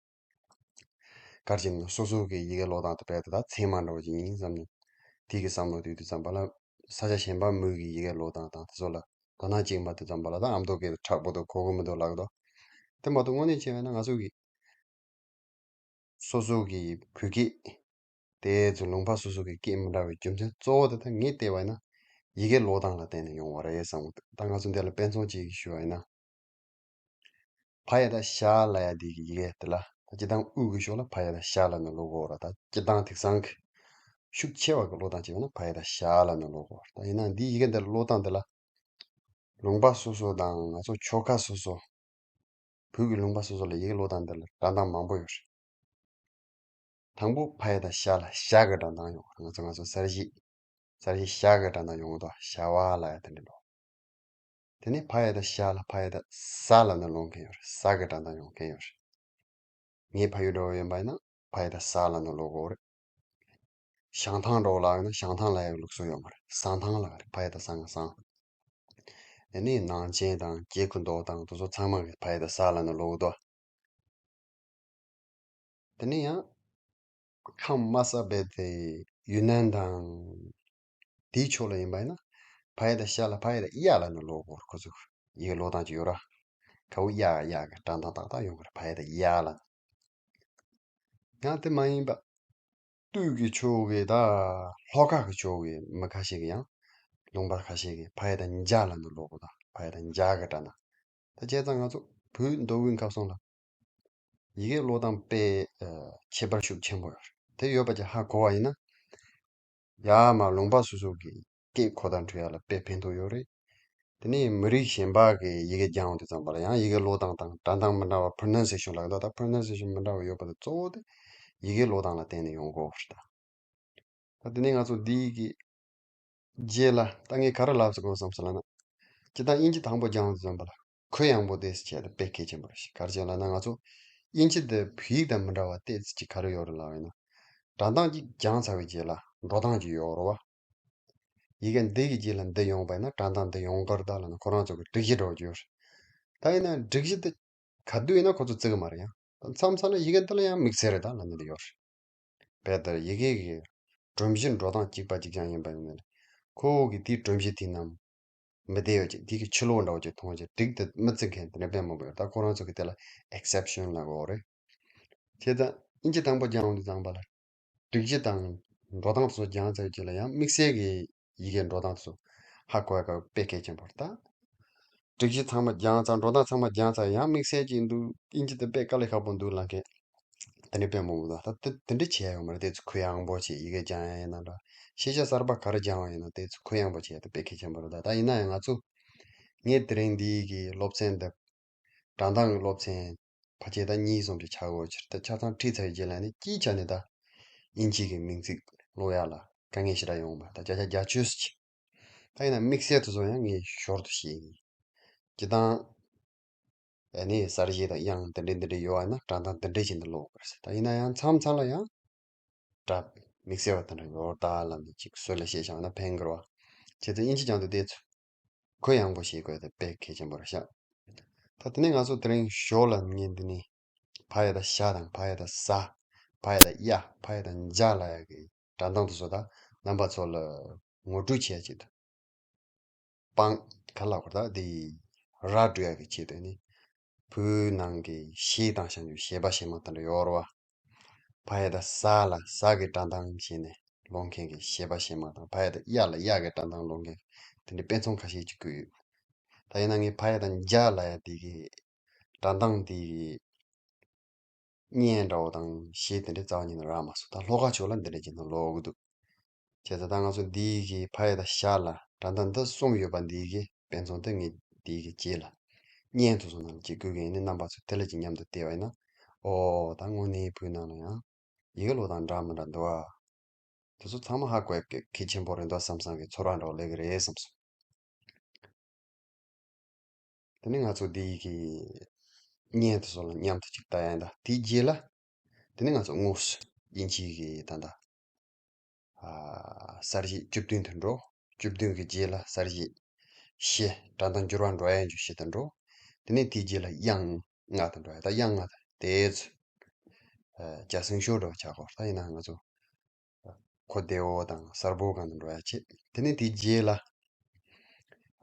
ག་རེ་བྱས་ན་སོ་སོ་གི་ཡི་གེ་ཀློག་སྟངས་དེ་རྦད་དེ་ད་ཚད་མ་འདྲ་བོ་ཅིག་ཡིན་བསམ་ནས། དེ་གི་བསམ་བློ་དུས་དུས་ཙམ་པ་ལ། ས་ཆ་གཞན་པ་མོ་གི་ཡི་གེ་ཀློག་སྟངས་དང་དེ་ཚོ་ལ་དོ་སྣང་བྱེད་མ་དུས་ཙམ་པ་ལ་ད་ཨ་མདོ་སྐད་དེ་མཁྲེགས་པོ་འདུག་གོ་གི་མི་འདུག་ལབ་གི་འདུག་དེ་མ་གཏོགས་དངོས་གནས་བྱས་པ་ན་ང་ཚོ་གི་སོ་སོ་གི་བོད་སྐད། དེ་ཚོ་ལུང་པ་སོ་སོ་གི་སྐད་མི་འདྲ་བའི་རྒྱུ་མཚན་གཙོ་བོ་དེ་ད་ངས་བལྟས་པ་ཡིན་ན། ཡི་གེ་ཀློག་སྟངས་ལ་བརྟེན་ནས་ཡོང་བ་རེད་བསམ་གི་འདུག་ད་ང་ཚོ་འདི་ལ་དཔེ་མཚོན་གཅིག་ཞུ་བ་ཡིན་ན། ཕ་ཡ་བཏགས་ཤ་ལབ་ཡ་འདི་གི་ཡི་གེ་དེ་ལ་ད་སྤྱིར་བཏང་དབུས་ཀྱི་ཕྱོགས་ལ་ཕ་ཡ་བཏགས་ཤ་ལབ་ནས་ཀློག་གོ་ར། ད་སྤྱིར་བཏང་དེང་སང་གི་ཤུགས་ཆེ་བ་གི་ཀློག་སྟངས་བྱས་པ་ན་ཕ་ཡ་བཏགས་ཤ་ལབ་ནས་ཀློག་གོ་ར། ད་ཡིན་ན་འདི་ཡི་གེ་འདི་ལ་ཀློག་སྟངས་འདི་ལ་ལུང་པ་སོ་སོ་དང་ང་ཚོ་ཆོལ་ཁ་སོ་སོ། བོད་ཀྱི་ལུང་པ་སོ་སོ་ལ་ཡི་གེ་ཀློག་སྟངས་འདི་ལ་སྒྲ་གདངས་མང་པོ་ཡོད་རེད། དང་པོ་ཕ་ཡ་བཏགས་ཤ་ལ་ཤ་གི་སྒྲ་གདངས་ཡོང་བ་རེད། ང་ཚོ་ང་ཚོ་གསལ་བྱེད། གསལ་བྱེད་ཤ་གི་སྒྲ་གདངས་ཡོང་གི་འདུག་ཤ་བ་ལབ་ཡ་དེ་འདྲ་འདུག་དེ་ནས་ཕ་ཡ་བཏགས་ཤ་ལ་ཕ་ཡ་བཏགས་ས་ལབ་ནས་ཀློག་མཁན་ཡོད་རེད། ས་གི་སྒྲ་གདངས་ཡོང་མཁན་ཡོད་རེད། ངའི་ཕ་ཡུལ་འདྲ་བོ་ཡིན་པ་ཡིན་ན་ཕ་ཡ་བཏགས་ས་ལབ་ནས་ཀློག་གོ་རེད། བྱང་ཐང་འདྲ་བོ་ལབ་ཡོང་ན་བྱང་ཐང་ལབ་ཡ་གི་ལུགས་སྲོལ་ཡོད་མ་རེད། བསང་ཐང་ལབ་རེད། ཕ་ཡ་བཏགས་བསང་གི་བསང་། དེ་ནས་ནང་ཆེན་དང་སྐྱེ་རྒུ་མདོ་དང་དེ་ཚོ་ཚང་མ་གི་ཕ་ཡ་བཏགས་ས་ལབ་ནས་ཀློག་གི་འདུག་དེ་ནས་ཡང་ཁམས་དམའ་ས་རྦད་དེ་ཡུན་ནན་དང་དེའི་ཕྱོགས་ལ་ཡིན་པ་ཡིན་ན་ཕ་ཡ་བཏགས་ཤ་ལ་ཕ་ཡ་བཏགས་ཡ་ལབ་ནས་ཀློག་གོ་རེད། ཁོ་ཚོ་ཡི་གེ་ཀློག་སྟངས་ཅིག་ཡོད་ར། ཁ་བོ་ཡ་ཡ་གི་སྒྲ་གདངས་ཏག་ཏག་ཡོང་གི་རེད། ཕ་ཡ་བཏགས་ཡ་ལབ། ཡང་དེ་མ་ཡིན་པ། སྟོད་ཀྱི་ཕྱོགས་ཀྱི་ད་ལྷོ་ཁ་གི་ཕྱོགས་ཀྱི་མི་ཁ་ཤས་ཀྱི་ཡང་ལུང་པ་ཁ་ཤས་ཀྱི་ཕ་ཡ་བཏགས་འཇ་ལབ་ནས་ཀློག་གོ། ད་ཕ་ཡ་བཏགས་འཇ་གི་སྒྲ་གདངས། ད་བྱས་ཙང་ང་ཚོ་བོད་མདོ་དབུས་ཁམས་གསུམ་ལ་ཡི་གེ་ཀློག་སྟངས་དཔེ་ཨ་ཁྱད་པར་ཤུགས་ཆེན་པོ་ཡོད་རེད། དེ་ཡོད་པ་ཅིག་ཧ་གོ་བ་ཡིན་ན། ཡར་མར་ལུང་པ་སོ་སོ་གི་སྐད་གོ་བརྡ་འཕྲོད་ཡ་ལ་དཔེ་ཕན་ཐོགས་ཡོད་རེད། དེ་ནས་མི་རིགས་གཞན་པ་གི་ཡི་གེ་སྦྱང་ཡོང་དུས་ཙམ་པ་ལ་ཡང་ཡི་གེ་ཀློག་སྟངས་དང་སྒྲ་གདངས་མི་འདྲ་བ་pronunciation་ལབ་ཀྱི་འདུག་ད་pronunciation་མི་འདྲ་བ་ཡོད་པ་དེ་གཙོ་བོ་དེ་ཡི་གེ་ཀློག་སྟངས་ལ་བརྟེན་ནས་ཡོང་གི་ཡོད་རེད་ད། ད་དེ་ནས་ང་ཚོ་འདི་གི་རྗེས་ལ་ད་ངས་ག་རེ་ལབ་ཟེར་དགོས་བསམ་སོང་ལབ་ན། སྤྱིར་བཏང་དབྱིན་ཇི་དང་པོ་སྦྱང་དུས་ཙམ་པ་ལ་གུ་ཡངས་པོ་ཏོག་ཙམ་བྱས་ཏེ་དཔེ་གལ་ཆེན་པོ་རེད་ཤག་ག་རེ་བྱས་ལབ་ན་ང་ཚོ་དབྱིན་ཇི་དེ་བོད་ཡིག་དང་མི་འདྲ་བ་ཏོག་ཙམ་ཅིག་ག་རེ་ཡོད་རེད་ལབ་ཡིན་ན། སྒྲ་གདངས་ཅིག་སྦྱངས་ཚར་བའི་རྗེས་ལ་འགྲོ་སྟངས་ཅིག་ཡོད་རེད་བ། ཡི་གེ་འདི་གི་རྗེས་ལ་འདི་ཡོང་བ་ཡིན་ན་སྒྲ་གདངས་འདི་ཡོང་གི་རེད་ད་ལབ་ན་ཁོ་རང་ཚོ་གི་སྒྲིག་གཞི་འདྲ་བོ་ཅིག་ཡོད་རེད། ད་ཡིན་ན་སྒྲིག་གཞི་དེ་ག་དུས་ཡིན་ན་ཁོ་ཚོ་བརྩི་གི་མ་རེད། ཡང་མཚམས་མཚམས་ལ་ཡི་གེ་འདི་ལ་ཡང་དམིགས་བསལ་རེད་ད་ལབ་ནི་འདི་ཡོད་རེད། དཔེ་ལྟར་ཡི་གེ་གི་སྒྲོམ་གཞི་འགྲོ་སྟངས་གཅིག་པ་གཅིག་རྐྱང་ཡིན་པ་ཡིན་ནའི། ཁོ་བོ་གི་དེའི་སྒྲོམ་གཞི་དེ་རྣམས་མི་བདེ་བ་ཅིག་དེ་གི་ཕྱི་ལོགས་འདྲ་བོ་ཅིག་མཐོང་བྱས་སྒྲིག་དེ་མི་བརྩི་མཁན་དེ་འདྲ་དཔེ་མང་པོ་ཡོད། ད་ཁོ་རང་ཚོ་གི་དེ་ལ་exception་ལབ་དགོས་རེད། བྱས་ཙང་དབྱིན་ཇི་དང་པོ་སྦྱང་ཡོང་དུས་ཙམ་པ་ལ་སྒྲིག་གཞི་དང་འགྲོ་སྟངས་སོགས་སྦྱངས་ཚར་རྗེས་ལ་ཡང་དམིགས་བསལ་གྱི་ཡི་གེ་འགྲོ་སྟངས་སོགས་ཧ་གོ་ཡ་དཀའ་བ་དཔེ་གལ་ཆེན་པོ་རེད་ད། སྒྲིག་གཞི་ཚང་མ་སྦྱངས་ཚར་འགྲོ་སྟངས་ཚང་མ་སྦྱངས་ཚར་ཡང་དམིགས་བསལ་གྱི་འདུག་དབྱིན་ཇི་དེ་དཔེ་དཀའ་ལས་ཁག་པོ་འདུག་ལབ་མཁན། དེ་འདྲའི་དཔེ་མང་པོ་འདུག་ད་དེ་དེ་འདྲ་བྱས་ཡོད་མ་རེད། དེ་ཚོ་གུ་ཡངས་པོ་བྱས་ཡི་གེ་སྦྱང་ཡ་ཡིན་ན་འདྲ། ཤེས་བྱ་གསར་པ་ག་རེ་སྦྱང་བ་ཡིན་ན་དེ་ཚོ་གུ་ཡངས་པོ་བྱས་ཡ་དེ་དཔེ་གལ་ཆེན་པོ་རེད། ད་ད་ཡིན་ན་ཡང་ང་ཚོ་ངས་དེ་རིང་འདི་གི་སློབ་ཚན་འདི་སྒྲ་གདངས་ཀྱི་སློབ་ཚན་ཕལ་ཆེར་ད་གཉིས་གསུམ་ཅིག་ཆགས་ཡོད་ཕྱིར། ད་ཆ་ཚང་ཁྲིད་ཚར་བའི་རྗེས་ལ་ནི་སྤྱིའི་ཆ་ནས་ད་དབྱིན་ཇི་གི་མིང་ཚིག་ཀློག་ཡ་ལ་དཀའ་ངལ་ཞེ་དྲག་ཡོང་བ་ད་བརྒྱ་ཆ་བརྒྱད་ཅུ་ཅིག་ད་ཡིན་ན་དམིགས་བསལ་དེ་ཚོ་ཡང་ངས་ཞོར་དུ་ཤེས་ཡིན། སྤྱིར་བཏང་ཨ་ནི་གསར་བརྗེ་དང་དབྱངས་འདི་འདྲའི་འདི་འདྲའི་ཡོད་པ་ཡིན་ན་སྒྲ་གདངས་འདི་འདྲའི་བྱས་ནས་ཀློག་དགོས་རེད་ཟེར། ད་ཡིན་ན་ཡང་མཚམས་མཚམས་ལ་ཡང་སྒྲ་དམིགས་བསལ་བ་དེ་འདྲ་ཡོད་ད་ལབ་ནས་ཅིག་སྲོལ་ལ་བཤད་བཞག་ན་ཕན་གི་རེད་བ། བྱས་ཙང་དབྱིན་ཇི་སྦྱང་དུས་དེ་ཚོ་གུ་ཡངས་པོ་བྱེད་དགོས་དེ་དཔེ་གལ་ཆེན་པོ་རེད་ཤག་ད་དེ་ནས་ང་ཚོ་དེ་རིང་ཞོར་ལ་ངས་འདི་ནས་ཕ་ཡ་བཏགས་ཤ་དང་ཕ་ཡ་བཏགས་ས། ཕ་ཡ་བཏགས་ཡ། ཕ་ཡ་བཏགས་འཇ་ལབ་ཡ་གི་སྒྲ་གདངས་དེ་ཚོ་ད་རྣམ་པ་ཚོ་ལ་ངོ་སྤྲོད་བྱེད་ཡ་ཆེད་དུ། སྤང་ག་ལ་བར་ད་དེ་ར་འབྲི་ཡ་གི་ཆེད་དུ་ནི། བོད་ནང་གི་གཞས་དང་ཞབས་ཞུ་གཞས་པ་གཞས་མ་དེ་འདྲ་ཡོད་རེད་བ། ཕ་ཡ་བཏགས་ས་ལ་ས་གི་སྒྲ་གདངས་བྱས་ནས་ཀློག་མཁན་གྱི་གཞས་པ་གཞས་མ་དང་ཕ་ཡ་བཏགས་ཡ་ལ་ཡ་གི་སྒྲ་གདངས་ཀློག་མཁན་དེ་འདྲའི་དཔེ་མཚོན་ཁ་ཤས་ཅིག་བཀོད་ཡོད། ད་ཡིན་ན་ངས་ཕ་ཡ་བཏགས་འཇ་ལབ་ཡ་དེ་གི་སྒྲ་གདངས་དེ་གི་སྙན་འདྲ་བོ་དང་གཞས་དེ་འདྲ་རྩ་བ་ཉིད་ནས་རག་མ་སོང་། ད་ལྷོ་ཁ་ཕྱོགས་ལ་འདི་འདྲ་བྱས་ནས་ཀློག་གི་འདུག་བྱས་ཙང་ད་ང་ཚོ་འདི་གི་ཕ་ཡ་བཏགས་ཤ་ལ་སྒྲ་གདངས་འདི་གསུམ་ཡོད་པ་འདི་གི་དཔེ་མཚོན་དེ་ངས་འདི་གི་རྗེས་ལ་སྙན་དེ་ཚོ་ནང་ལ་ཅིག་བཀོད་གི་ཡིན་ནི། རྣམ་པ་ཚོ་དེ་ལ་ཅིག་མཉམ་དུ་བལྟས་པ་ཡིན་ན་ ཨོ་ད་དངོས་གནས་བོད་ནང་ལ་ཡང་ཡི་གེ་ཀློག་སྟངས་འདྲ་མི་འདྲ་འདུག་ཨ། དེ་ཚོ་ཚང་མ་ཧ་གོ་ཡ་གལ་ཆེན་པོ་རེད་འདུག་བསམ་བསམ་གི་ཚོར་བ་འདྲ་བོ་སླེབས་ཀྱི་རེད་བསམ་སོང་། དེ་ནས་ང་ཚོ་འདི་ཡི་གི་བརྙན་དེ་ཚོ་ལ་མཉམ་དུ་ཅིག་ལྟ་ཡ་ཡིན་ད། དེའི་རྗེས་ལ་དེ་ནས་ང་ཚོ་དངོས་སུ་དབྱིན་ཇིའི་གི་ད་ལྟ་ཨ་གསར་བརྗེ་བཅུ་བདུན་དུ་འགྲོ། བཅུ་བདུན་གྱི་རྗེས་ལ་གསར་བརྗེ་བཞི། སྒྲ་གདངས་འགྱུར་བ་འགྲོ་ཡ་འཇུ་བཞི་དུ་འགྲོ། དེ་ནས་དེའི་རྗེས་ལ་དབྱངས་ལྔ་དུ་འགྲོ་ཡ། ད་དབྱངས་ལྔ་དེ་ཚོ་ཨ་རྒྱ་སེང་ཤོ་འགྲོ་ཆགས་གོ། ད་ཡིན་ན་ང་ཚོ་གོ་བདེ་བོ་དང་གསལ་པོ་གང་དུ་འགྲོ་ཡ་བྱེད། དེ་ནས་དེའི་རྗེས་ལ་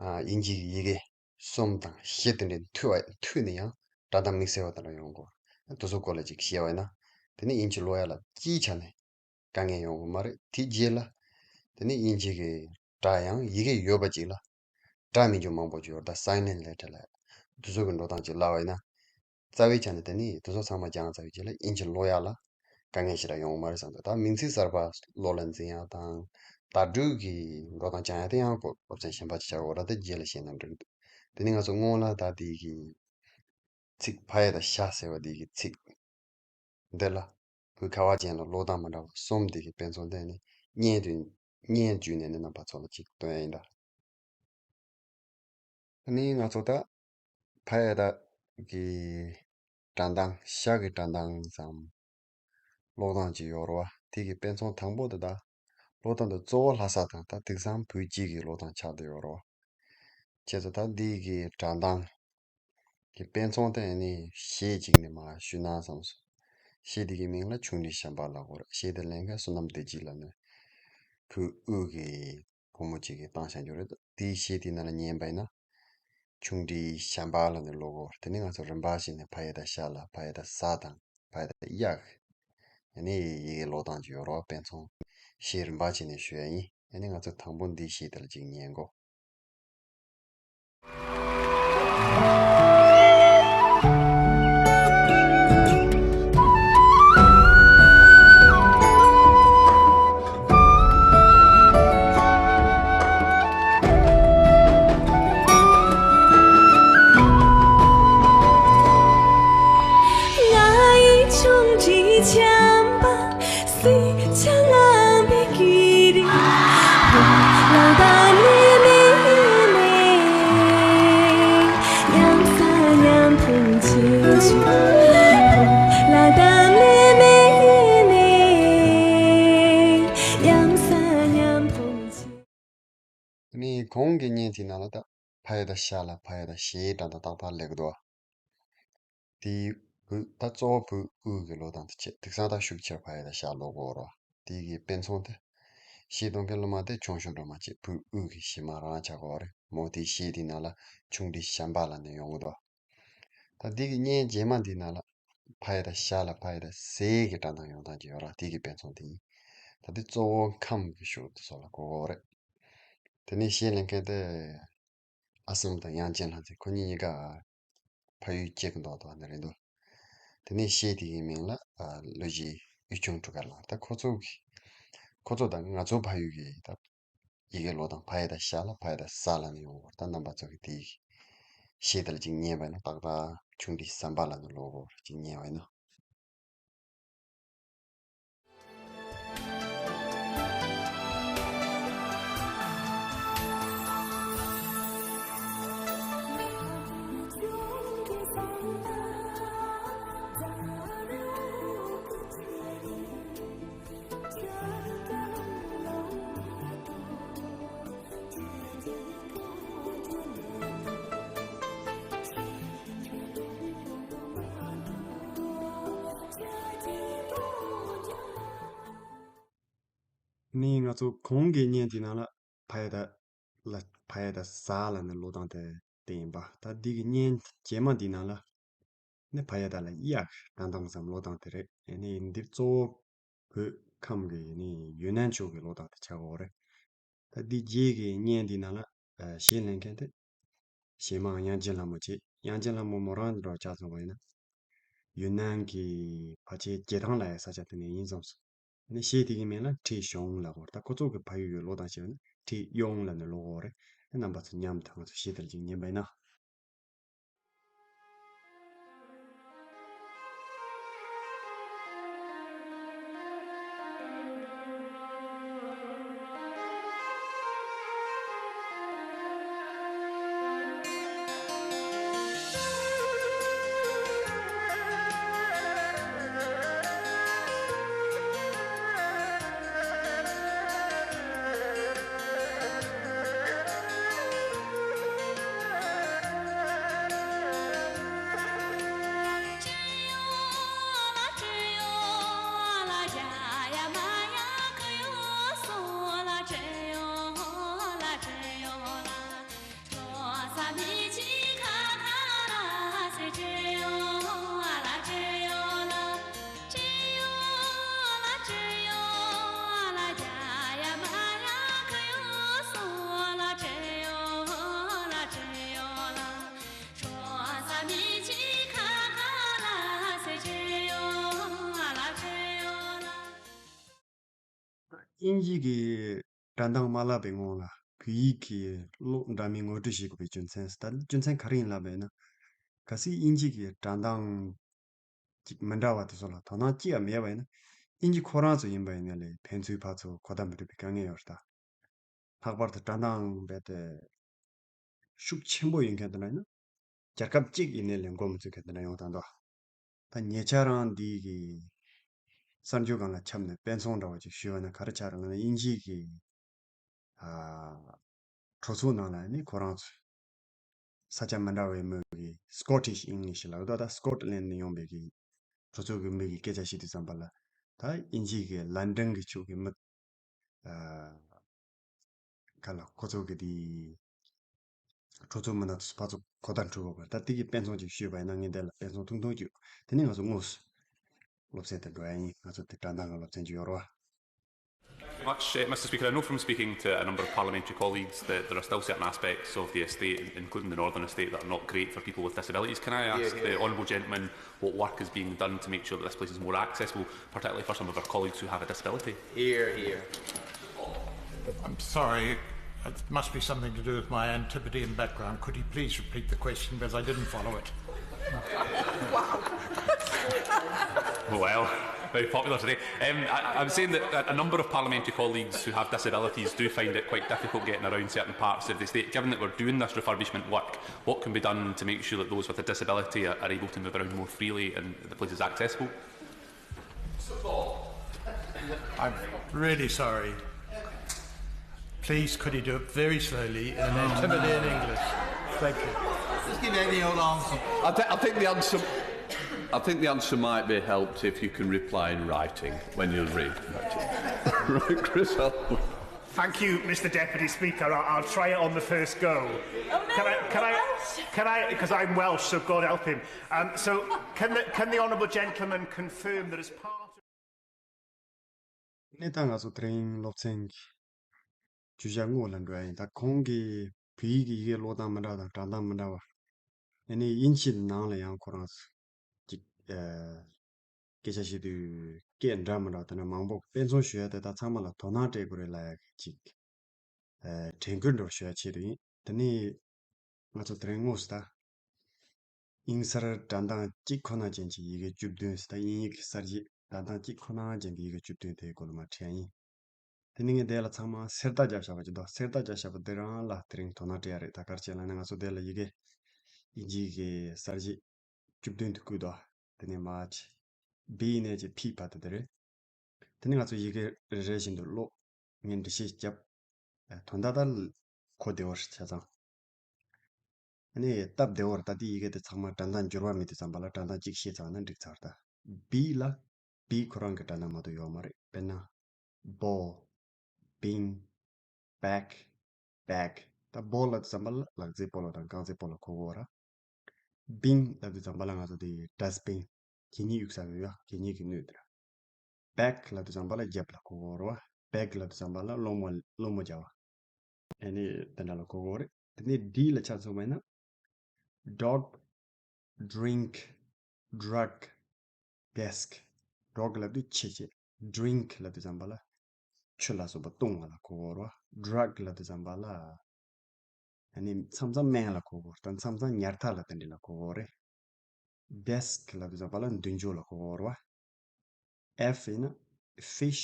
ཨ་དབྱིན་ཇི་གི་ཡི་གེ་གསུམ་དང་བཞི་དེ་འདྲའི་མཐུད་པ་མཐུད་ནས་ཡང་སྒྲ་གདངས་དམིགས་བསལ་བ་དེ་འདྲ་ཡོང་གོ། དེ་ཚོ་སྐོར་ལ་ཅིག་བཤད་པ་ཡིན་ན། དེ་ནས་དབྱིན་ཇི་ཀློག་ཡ་ལ་སྤྱིའི་ཆ་ནས་དཀའ་ངལ་ཡོང་གི་མ་རེད། དེའི་རྗེས་ལ་དེ་ནས་དབྱིན་ཇི་གི་སྒྲ་ཡང་ཡི་གེ་ཡོད་པ་ཅིག་ལ་སྒྲ་མི་འཇུག་མང་པོ་ཅིག་ཡོད་རེད། ད་སའེན་ལེན་ཊི་ལེ་ཊར་ལ་དེ་ཚོ་གི་འགྲོ་སྟངས་ཅིག་བསླབ་པ་ཡིན་ན། རྩ་བའི་ཆ་ནས་དེ་ནི་དེ་ཚོ་ཚང་མ་སྦྱངས་ཚར་བའི་རྗེས་ལ་དབྱིན་ཇི་ཀློག་ཡ་ལ་དཀའ་ངལ་ཞེ་དྲག་ཡོང་གི་མ་རེད་བསམ་འདུག། ད་མིང་ཚིག་གསར་པ་བློ་ལ་འཛིན་ཡ་དང་བརྡ་སྤྲོད་ཀྱི་འགྲོ་སྟངས་སྦྱང་ཡ་དེ་ཡང་ཁོ་སློབ་ཚན་གཞན་པ་ཅིག་བྱ་དགོས་ར། དེ་རྗེས་ལ་བཤད་ན་འགྲིག་འདུག། དེ་ནི་ང་ཚོ་སྔོན་ལ་ད་དེ་གི་ཚིག་ཕ་ཡ་དང་ཤ་ཟེར་བ་དེ་གི་ཚིག་འདི་ལ་བོད་ཁ་བ་ཅན་ལ་ཀློག་སྟངས་མི་འདྲ་བ་གསུམ་དེ་གི་དཔེ་མཚོན་བསྟན་ནས་བརྙན་དུ་བརྙན་བརྒྱུད་ནས་ནི་རྣམ་པ་ཚོ་ལ་ཅིག་སྟོན་ཡ་ཡིན་ད། ཨ་ནི་ང་ཚོ་ད་ཕ་ཡ་བཏགས་ཀྱི་སྒྲ་གདངས། ཤ་གི་སྒྲ་གདངས་སམ་ཀློག་སྟངས་ཅིག་ཡོད་རེད་བ། དེ་གི་དཔེ་མཚོན་དང་པོ་དེ་ད་ཀློག་སྟངས་དེ་གཙོ་བོ་ལྷ་ས་དང་ད་དེང་སང་བོད་སྤྱི་གི་ཀློག་སྟངས་ཆགས་བསྡད་ཡོད་རེད་བ། བྱས་ཙང་ད་འདི་གི་སྒྲ་གདངས་ཀྱི་དཔེ་མཚོན་དེ་ཨ་ནི་གཞས་ཅིག་ནས་མར་ཞུས་ན་བསམ་སོང་། གཞས་དེ་གི་མིང་ལ་ཆུང་འདྲིས་བྱམས་པ་ལབ་ཀྱི་ཡོད་རེད། གཞས་དེ་ལེན་མཁན་བསོད་ནམས་བདེ་སྐྱིད་ལབ་ནས་བོད་དབུས་ཀྱི་བུ་མོ་གཅིག་གིས་བཏང་བཞག་རྒྱུ་རེད། དེའི་གཞས་དེའི་ནང་ལ་ཉན་པ་ཡིན་ན། ཆུང་འདྲིས་བྱམས་པ་ལབ་ནས་ཀློག་གོ། དེ་ནས་ང་ཚོ་རིམ་པ་བྱས་ནས་ཕ་ཡ་བཏགས་ཤ་ལ་ཕ་ཡ་བཏགས་ཟ་དང་ཕ་ཡ་བཏགས་གཡག་ཡ་ནི་ཡི་གེ་ཀློག་སྟངས་ཀྱི་ཡོད་རོགས། དཔེ་མཚོན་གཞས་རིམ་པ་བྱས་ནས་ཞུ་ཡ་ཡིན། ཡ་ནི་ང་ཚོ་དང་པོ་འདིའི་གཞས་དེ་ལ་ཅིག་ཉན་གོ། ནི་གོང་གི་བརྙན་དེའི་ནང་ལ་ད་ཕ་ཡ་བཏགས་ཤ་ལ་ཕ་ཡ་བཏགས་ཤའི་སྒྲ་གདངས་ཏག་ཏག་སླེབས་འདུག། དེའི་བོད་ད་གཙོ་བོ་བོད་དབུས་ཀྱི་ཀློག་སྟངས་དེ་བྱས། དེང་སང་ད་ཤུགས་ཆེར་ཕ་ཡ་བཏགས་ཤ་ཀློག་གོ་ར། དེ་གི་དཔེ་མཚོན་དེ་གཞས་གཏོང་མཁན་སློབ་མ་དེ་ཆུང་ཆུང་འདྲ་མ་བྱས་བོད་དབུས་ཀྱི་གཞས་མ་རང་ཆགས་ཀྱི་ཡོད་རེད་མོ། དེའི་གཞས་དེའི་ནང་ལ་ཆུང་འདྲིས་བྱམས་པ་ལབ་ནས་ཡོང་གི་འདུག། ད་འདི་གི་བརྙན་རྗེས་མ་འདིའི་ནང་ལ་ཕ་ཡ་བཏགས་ཤ་ལ་ཕ་ཡ་བཏགས་ཟའི་གི་སྒྲ་གདངས་ཡོང་སྟངས་ཅིག་ཡོད་ར། དེ་གི་དཔེ་མཚོན་དེ་ཡིན། ད་འདི་གཙོ་བོ་ཁམས་ཀྱི་ཤུགས་དེ་ཚོ་ལ་གོ་གི་ཡོད་རེད། དེ་ནས་གཞས་ལེན་མཁན་དེ་ཨ་སམ་དང་དབྱངས་ཅན་ལྷ་མཛེས། ཁོ་གཉིས་གཉིས་ཀ་ཕ་ཡུལ་གཅིག་གི་མདོག་དང་ནི་རེད་འདུག། དེ་ནས་གཞས་དེ་གི་མིང་ལ་ཨ་ལོ་རྒྱུས་དབུས་ཆུང་གྲུ་ཁ་ལ། ད་ཁོ་ཚོ་གི་ཁོ་ཚོ་དང་ང་ཚོ་ཕ་ཡུལ་གི་ད་ཡི་གེ་ཀློག་སྟངས་ཕ་ཡ་བཏགས་ཤ་ལ་ཕ་ཡ་བཏགས་ཟ་ལབ་ནས་ཡོང་གི་ཡོད་རེད། ད་རྣམ་པ་ཚོ་གི་དེ་གི་གཞས་དེ་ལ་ཅིག་ཉན་པ་ཡིན་ན། ཏག་ཏག་ཆུང་འདྲིས་བྱམས་པ་ལབ་ནས་ཀློག་གོ། ཅིག་ཉན་པ་ཡིན་ན། ནི་ང་ཚོ་གོང་གི་བརྙན་དེའི་ནང་ལ་ཕ་ཡ་བཏགས་ལ་ཕ་ཡ་བཏགས་ཟ་ལབ་ནས་ཀློག་སྟངས་དེ་དེ་ཡིན་པ། ད་འདི་གི་བརྙན་རྗེས་མ་འདིའི་ནང་ལ་ནི་ཕ་ཡ་བཏགས་ལ་གཡག་སྒྲ་གདངས་སམ་ཀློག་སྟངས་དེ་རེད། ཨ་ནི་འདིར་གཙོ་བོ་བོད་ཁམས་ཀྱི་ནི་ཡུན་ནན་ཕྱོགས་ཀྱི་ཀློག་སྟངས་དེ་ཆགས་ཀྱི་ཡོད་རེད། ད་འདི་རྗེས་ཀྱི་བརྙན་འདིའི་ནང་ལ་ཨ་གཞས་ལེན་མཁན་དེ་གཞས་མ་དབྱངས་ཅན་ལྷ་མོ་བྱས། དབྱངས་ཅན་ལྷ་མོ་མོ་རང་འདྲ་ཆ་ཚང་བ་ཡིན་ན་ཡུན་ནན་གྱི་ཕལ་ཆེར་རྒྱལ་ཐང་ལབ་ཡ་ས་ཆ་དེ་ནས་ཡིན་བསམ་སོང་། ནི་གཞས་དེ་གི་མིང་ལ་ཁྲིད་གཞུང་ལབ་ཀྱི་ཡོད་རེད། ད་ཁོ་ཚོ་གི་ཕ་ཡུལ་གྱི་ཀློག་སྟངས་བྱས་པ་ན་ཁྲིད་གཡུང་ལབ་ནས་ཀློག་གི་ཡོད་རེད། རྣམ་པ་ཚོ་མཉམ་དུ་ང་ཚོ་གཞས་དེ་ལ་ཅིག་ཉན་པ་ཡིན་ན། དབྱིན་ཇི་གི་སྒྲ་གདངས་མ་བསླབ་པའི་སྔོན་ལ་བོད་ཡིག་གི་ཀློག་འདྲ་མིན་ངོ་སྤྲོད་བྱེད་དགོས་པའི་རྒྱུ་མཚན། ད་རྒྱུ་མཚན་ག་རེ་ཡིན་ལབ་པ་ཡིན་ན། གལ་སྲིད་དབྱིན་ཇི་གི་སྒྲ་གདངས་ཅིག་མི་འདྲ་བ་དེ་ཚོ་ལ་དོ་སྣང་ཅི་ཡང་མེད་པ་ཡིན་ན། དབྱིན་ཇི་ཁོ་རང་ཚོ་ཡིན་པ་ཡིན་ན་ལས་ཕན་ཚུན་ཕར་ཚུར་གོ་བརྡ་མི་འགྲིག་པའི་དཀའ་ངལ་ཡོད་རེད་ད། ལྷག་པར་དུ་སྒྲ་གདངས་རྦད་དེ་ཤུགས་ཆེན་པོ་ཡོད་མཁན་དེ་འདྲ་ཡིན་ན། རྒྱལ་ཁབ་གཅིག་ཡིན་ནའི་ལས་མགོ་མི་ཚོས་མཁན་དེ་འདྲ་ཡོང་དང་འདུག་ད་ཉེ་ཆར་རང་འདི་གི་གསར་འགྱུར་སྒང་ལ་ཁྱབ་ནས་དཔེ་མཚོན་འདྲ་བ་ཅིག་ཞུས་པ་ན་ག་རེ་ཆགས་རེད་ལབ་ན། དབྱིན་ཇི་གི་ཨ་གྲོས་ཚོགས་ནང་ལ་ནི་ཁོ་རང་ཚོ་ས་ཆ་མི་འདྲ་བའི་མི་གི་Scottish English ལབ་འདུག་ད་སི་ཀོཊ་ལན་ནས་ཡོང་བའི་གི་གྲོས་ཚོགས་ཀྱི་མི་གི་སྐད་ཆ་བཤད་དུས་ཙམ་པ་ལ། ད་དབྱིན་ཇི་གི་ལན་ཌན་གི་ཕྱོགས་ཀྱི་མི་ཨ་ག་ལ་ཁོ་ཚོ་གི་དེ་གྲོས་ཚོགས་མི་སྣ་ཚོ་ཕར་ཚུར་གོ་བརྡ་འཕྲོད་དགོས་པ། ད་དེ་གི་དཔེ་མཚོན་ཅིག་ཞུས་པ་ཡིན་ན། ངས་འདི་ལ་དཔེ་མཚོན་ཐུང་ཐུང་ཅིག་དེ་ནས་ང་ཚོ་དངོས་སུ་སློབ་ཚན་དེ་འགྲོ་ཡ་ཡིན། ང་ཚོ་དེ་སྒྲ་གདངས་ཀྱི་སློབ་ཚན་ཅིག་ཡོད་རེད་བ། Much, uh, Mister Speaker, I know from speaking to a number of parliamentary colleagues that there are still certain aspects of the estate, including the Northern Estate, that are not great for people with disabilities. Can I ask the honourable gentleman what work is being done to make sure that this place is more accessible, particularly for some of our colleagues who have a disability? Hear, hear. I'm sorry. It must be something to do with my Antipodean background. Could you please repeat the question, because I didn't follow it? Well, very popular today. Um, I, I'm saying that a number of parliamentary colleagues who have disabilities do find it quite difficult getting around certain parts of the estate. Given that we're doing this refurbishment work, what can be done to make sure that those with a disability are, are able to move around more freely and the place is accessible? I'm really sorry. Please, could you do it very slowly in an intimidating English? Thank you. Just give any old answer. I, th- I think the answer. I think the answer might be helped if you can reply in writing when you're ready. Right, Chris? Thank you, Mister Deputy Speaker. I'll, I'll try it on the first go. Oh, no, can I? Can I? Welsh. Can I? Because I'm Welsh, so God help him. Um, so, can the, can the honourable gentleman confirm that as part of གནས་སྟངས། ང་ཚོ་དེ་རིང་སློབ་ཚན་གྱི་བརྗོད་བྱ་དངོས་ལ་འགྲོ་ཡ་ཡིན། ད་གོང་གི་བོད་ཡིག་གི་ཡི་གེ་ཀློག་སྟངས་མི་འདྲ་བ་དང་སྒྲ་གདངས་མི་འདྲ་བ། ཨ་ནི་དབྱིན་ཇི་ནང་ལ་ཡང་ཁོ་རང་ཚོ་ཅིག་ཨ་སྐད་ཆ་བཤད་དུས་སྐད་འདྲ་མི་འདྲ་བ་དེ་འདྲ་མང་པོ། དཔེ་མཚོན་ཞུ་ཡ་དེ་ད་ཚང་མ་ལ་དོ་སྣང་སྤྲད་དགོས་རེད་ལབ་ཡ་གི་ཅིག་ཨ་དྲན་སྐུལ་འདྲ་བོ་ཞུ་ཡ་ཆེད་དུ་ཡིན། དེ་ནས་ང་ཚོ་དེ་རིང་དངོས་སུ་ད་དབྱིན་གསར་སྒྲ་གདངས་གཅིག་ཁོ་ན་ཅན་གྱི་ཡི་གེ་བཅུ་བདུན་ཟེར། ད་དབྱིན་ཡིག་གི་གསར་བརྗེ་སྒྲ་གདངས་གཅིག་ཁོ་ན་ཅན་གྱི་ཡི་གེ་བཅུ་བདུན་དེའི་སྐོར་ལ་མར་ཁྲིད་ཡ་ཡིན། དེ་ནས་ངས་དེ་ལ་ཚང་མ་གསེར་རྟ་བརྒྱབ་བཞག་པ་ཅིག་འདུག་གསེར་རྟ་བརྒྱབ་བཞག་པ་འདི་རང་ལ་དེ་རིང་དོ་སྣང་སྤྲད་ཡ་རེད། ད་ག་རེ་བྱས་ལབ་ན། ང་ཚོ་དེ་ལ་ཡི་གེ་དབྱིན་ཇི་གི་གསར་བརྗེ་བཅུ་བདུན་དེ་བཀོད་འདུག་དེ་ནས་མར་ཅིག་བི་ནས་ཅིག་ཕི་བར་དུ་དེ་རེད། དེ་ནས་ང་ཚོ་ཡི་གེ་རེ་རེ་བཞིན་དུ་ཀློག་ངས་འགྲེལ་བཤད་བརྒྱབ། ཨ་དོན་དག་ད་གོ་བདེ་བོ་རེད་ཆ་ཚང་། ཨ་ནི་སྟབས་བདེ་བོ་རེད། ད་ལྟའི་ཡི་གེ་དེ་ཚང་མ་སྒྲ་གདངས་འགྱུར་བ་མེད་དུས་ཙམ་པ་ལ་སྒྲ་གདངས་གཅིག་ཤེས་ཚར་ན་འགྲིག་ཚར། ད་བི་ལ་བི་ཁོ་རང་གི་སྒྲ་གདངས་མ་གཏོགས་ཡོད་མ་རེད། དཔེར་ན་བོལ། བིང་། བེག། བེག་ད་བོལ་ལབ་དུས་ཙམ་པ་ལ་ལག་རྩེད་སྤོ་ལོ་དང་རྐང་རྩེད་སྤོ་ལོ་གོ་གོ་ར། བིང་ལབ་དུས་ཙམ་པ་ལ་ང་ཚོ་དེ་ཌས་བིན། གད་སྙིགས་གཡུག་ས་ཡོད་ཡ། གད་སྙིགས་ཀྱི་སྣོད་དེ་ར། བེག་ལབ་དུས་ཙམ་པ་ལ་རྒྱབ་ལ་གོ་གོ་ར་བ། བེག་ལབ་དུས་ཙམ་པ་ལ་སློང་མོ། སློང་མོ་རྒྱག་པ། ཨ་ནི་དེ་འདྲ་ལ་གོ་གོ་རེད། དེ་ནས་ཌི་ལ་ཆ་མཚོན་པ་ཡིན་ན། ཌོག་ཌིང་ཀི་ཌྲག་ཌེ་སི་ཀི་ཌོག་ལབ་དུས་ཁྱི་བྱས། ཌིང་ཀི་ལབ་དུས་ཙམ་པ་ལ་ཆུ་ལ་སོགས་པ་བཏུང་བ་ལ་གོ་གོ་ར་བ། ཌྲག་ལབ་དུས་ཙམ་པ་ལ་ཨ་ནི་མཚམས་མཚམས་སྨན་ལ་གོ་གོ་ར། ད་མཚམས་མཚམས་ཉལ་ཐ་ལ་དེ་འདྲ་ལ་གོ་གོ་རེད། ཌེ་སི་ཀི་ལབ་དུས་ཙམ་པ་ལ་མདུན་ཅོག་ལ་གོ་གོ་ར་བ། ཨེཕ་ཡིན་ན་ཕིཤ།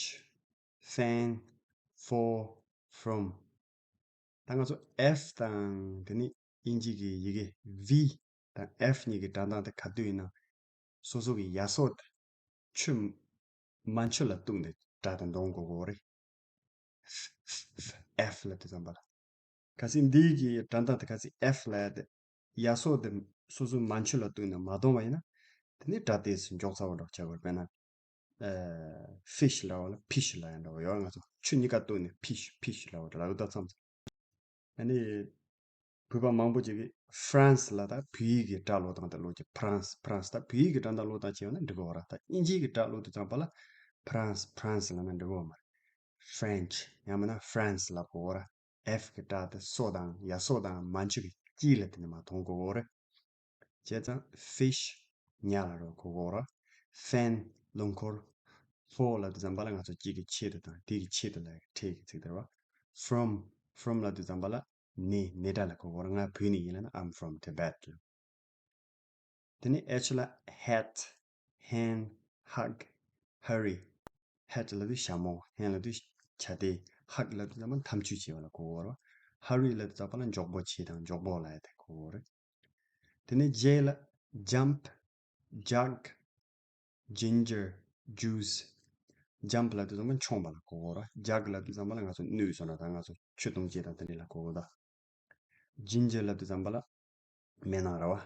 ཕེན། ཕོར། ཕྲོམ། ད་ང་ཚོ་ཨེཕ་དང་དེ་ནས་དབྱིན་ཇི་གི་ཡི་གེ་བི་དང་ཨེཕ་གཉིས་ཀྱི་སྒྲ་གདངས་དེ་ག་དུས་ཡིན་ན་སོ་སོ་གི་ཡ་སོགས་དེ་ཆུ། མ་ཆུ་ལ་གཏུགས་ནས་སྒྲ་དེ་འདོན་དགོས་དགོས་རེད། ཨེཕ་ལབ་དུས་ཙམ་པ་ལ། གལ་སྲིད་འདི་གི་སྒྲ་གདངས་དེ་གལ་སྲིད་ཨེཕ་ལབ་ཡ་དེ་ཡ་སོགས་དེ་སོ་སོའི་མ་ཆུ་ལ་གཏུགས་ནས་མ་འདོན་པ་ཡིན་ན། དེ་ནས་སྒྲ་དེ་ཚོ་མགྱོགས་ཚ་བོ་འདྲ་བོ་ཆགས་དགོས་རེད། དཔེར་ན། ཨ་ཕིཤ་ལབ་པ་ལ་ཕིཤ་ལབ་ཡ་འདྲ་བོ་ཡོད། ང་ཚོ་ཆུ་གཉིས་ཀ་གཏུགས་ནས་ཕིཤ་ཕིཤ་ལབ་པ་འདྲ་ལབ་ཡོད་ད་མཚམས་མཚམས། ཨ་ནི་བོད་པ་མང་པོ་ཅིག་གིས་ཧྥ་རན་སི་ལ་ད་བོད་ཡིག་གི་སྒྲ་ཀློག་སྟངས་དེ་ཀློག་གི། ཕ་རན་སི། ཕ་རན་སི། ད་བོད་ཡིག་གི་སྒྲ་གདངས་ཀློག་སྟངས་བྱས་ཡོད་ན་འགྲིག་གི་ཡོད་ར། ད་དབྱིན་ཇིའི་གི་སྒྲ་ཀློག་དུས་ཙམ་པ་ལ་ཕ་རན་སི། ཕ་རན་སི་ལབ་ན་འགྲིག་གི་ཡོད་མ་རེད། ཕ་རེན་ཆི་ཡང་མིན་ན་ཧྥ་རན་སི་ལབ་དགོས་ར། ཨེཕ་གི་སྒྲ་དེ་སོ་དང་ཡ་སོགས་དང་མན་ཆུ་གི་ཀྱི་ལ་དེ་ནས་མར་གཏོང་དགོས་རེད། བྱས་ཙང་ཕིཤ་ཉ་ལ་རོ་གོ་གོ་ར། ཕེན་རླངས་འཁོར། for ལབ་དུས་ཙམ་པ་ལ་ང་ཚོ་གཅིག་གི་ཆེད་དུ་དང་དེ་གི་ཆེད་དུ་ལབ་ཡག་གི་ཕྲད་ཀྱི་ཚིག་དེ་རེད་བ། from from ལབ་དུས་ཙམ་པ་ལ་ནས་ནས་སྒྲ་ལ་གོ་དགོས་རེད། ང་བོད་ནས་ཡིན་ལབ་ན་I'm from Tibet ལབ། དེ་ནས་H ལ་hat, hand, hug, hurry. Hat ལབ་དུས་ཞྭ་མོ། hand ལབ་དུས་བྱ་དེ། hug ལབ་དུས་ཙམ་པ་འཐམ་འཁྱུད་བྱེད་པ་ལ་གོ་དགོས་རེད། hurry ལབ་དུས་ཙམ་པ་ལ་མགྱོགས་པོ་བྱེད་དང་མགྱོགས་པོ་ལབ་ཡག་དེ་གོ་དགོས་རེད། དེ་ནས་J ལ་jump, jug, ginger, juice. jump ལབ་དུས་ཙམ་པ་མཆོངས་པ་ལ་གོ་དགོས་རེད། jug ལབ་དུས་ཙམ་པ་ལ་ང་ཚོ་གནོད་སོང་ན་ད་ང་ཚོ་ཆུ་འཐུང་བྱེད་དང་དེ་འདྲ་ལ་གོ་དགོས་ད། ginger ལབ་དུས་ཙམ་པ་ལ་མེ་ནང་ར་བ།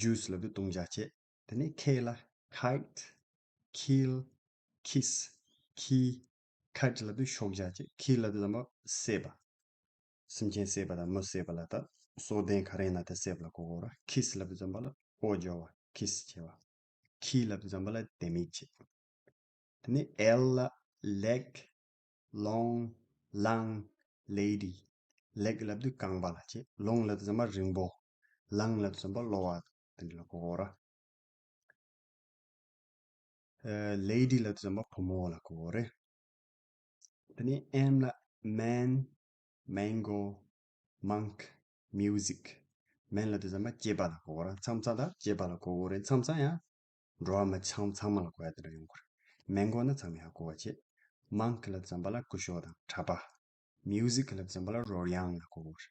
juice ལབ་དུས་བཏུང་བྱ་བྱེད། དེ་ནས་K ལ་kite, kill, kiss, kill. kite ལབ་དུས་གཤོག་བྱ་བྱེད། kill ལབ་དུས་ཙམ་པ་བསད་པ། སེམས་ཅན་བསད་པ་དང་མི་བསད་པ་ལ་ད་སྲོག་ལྡན་ག་རེ་ཡིན་ན་དེ་བསད་པ་ལ་གོ་དགོས་རེད། kiss ལབ་དུས་ཙམ་པ་ལ་འོ་སྦྱོར་བ། kiss བྱེད་པ། kill ལབ་དུས་ཙམ་པ་ལ་damage བྱེད། དེ་ནས་L ལ་leg, long, long, lady. leg ལབ་དུས་རྐང་པ་ལ་བྱེད། long ལབ་དུས་ཙམ་པ་རིང་པོ། long ལབ་དུས་ཙམ་པ་གློ་བ་དེ་འདྲ་ལ་གོ་དགོས་རེད། ཨ། lady ལབ་དུས་ཙམ་པ་བུ་མོ་ལ་གོ་དགོས་རེད། དེ་ནས་M ལ་man, mango, monk, music. man ལབ་དུས་ཙམ་པ་སྐྱེས་པ་ལ་གོ་དགོས་རེད། མཚམས་མཚམས་ད་སྐྱེས་པ་ལ་གོ་དགོས་རེད། མཚམས་མཚམས་ཡང་འགྲོ་བ་མི་ཚང་ཚང་མ་ལ་གོ་ཡག་དེ་འདྲ་ཡོང་གི་རེད། mango ནི་ཚང་མས་ཧ་གོ་བ་བྱེད། monk ལབ་དུས་ཙམ་པ་ལ་སྐུ་ཞབས་དང་གྲྭ་པ། music ལབ་དུས་ཙམ་པ་ལ་རོལ་དབྱངས་ལ་གོ་དགོས་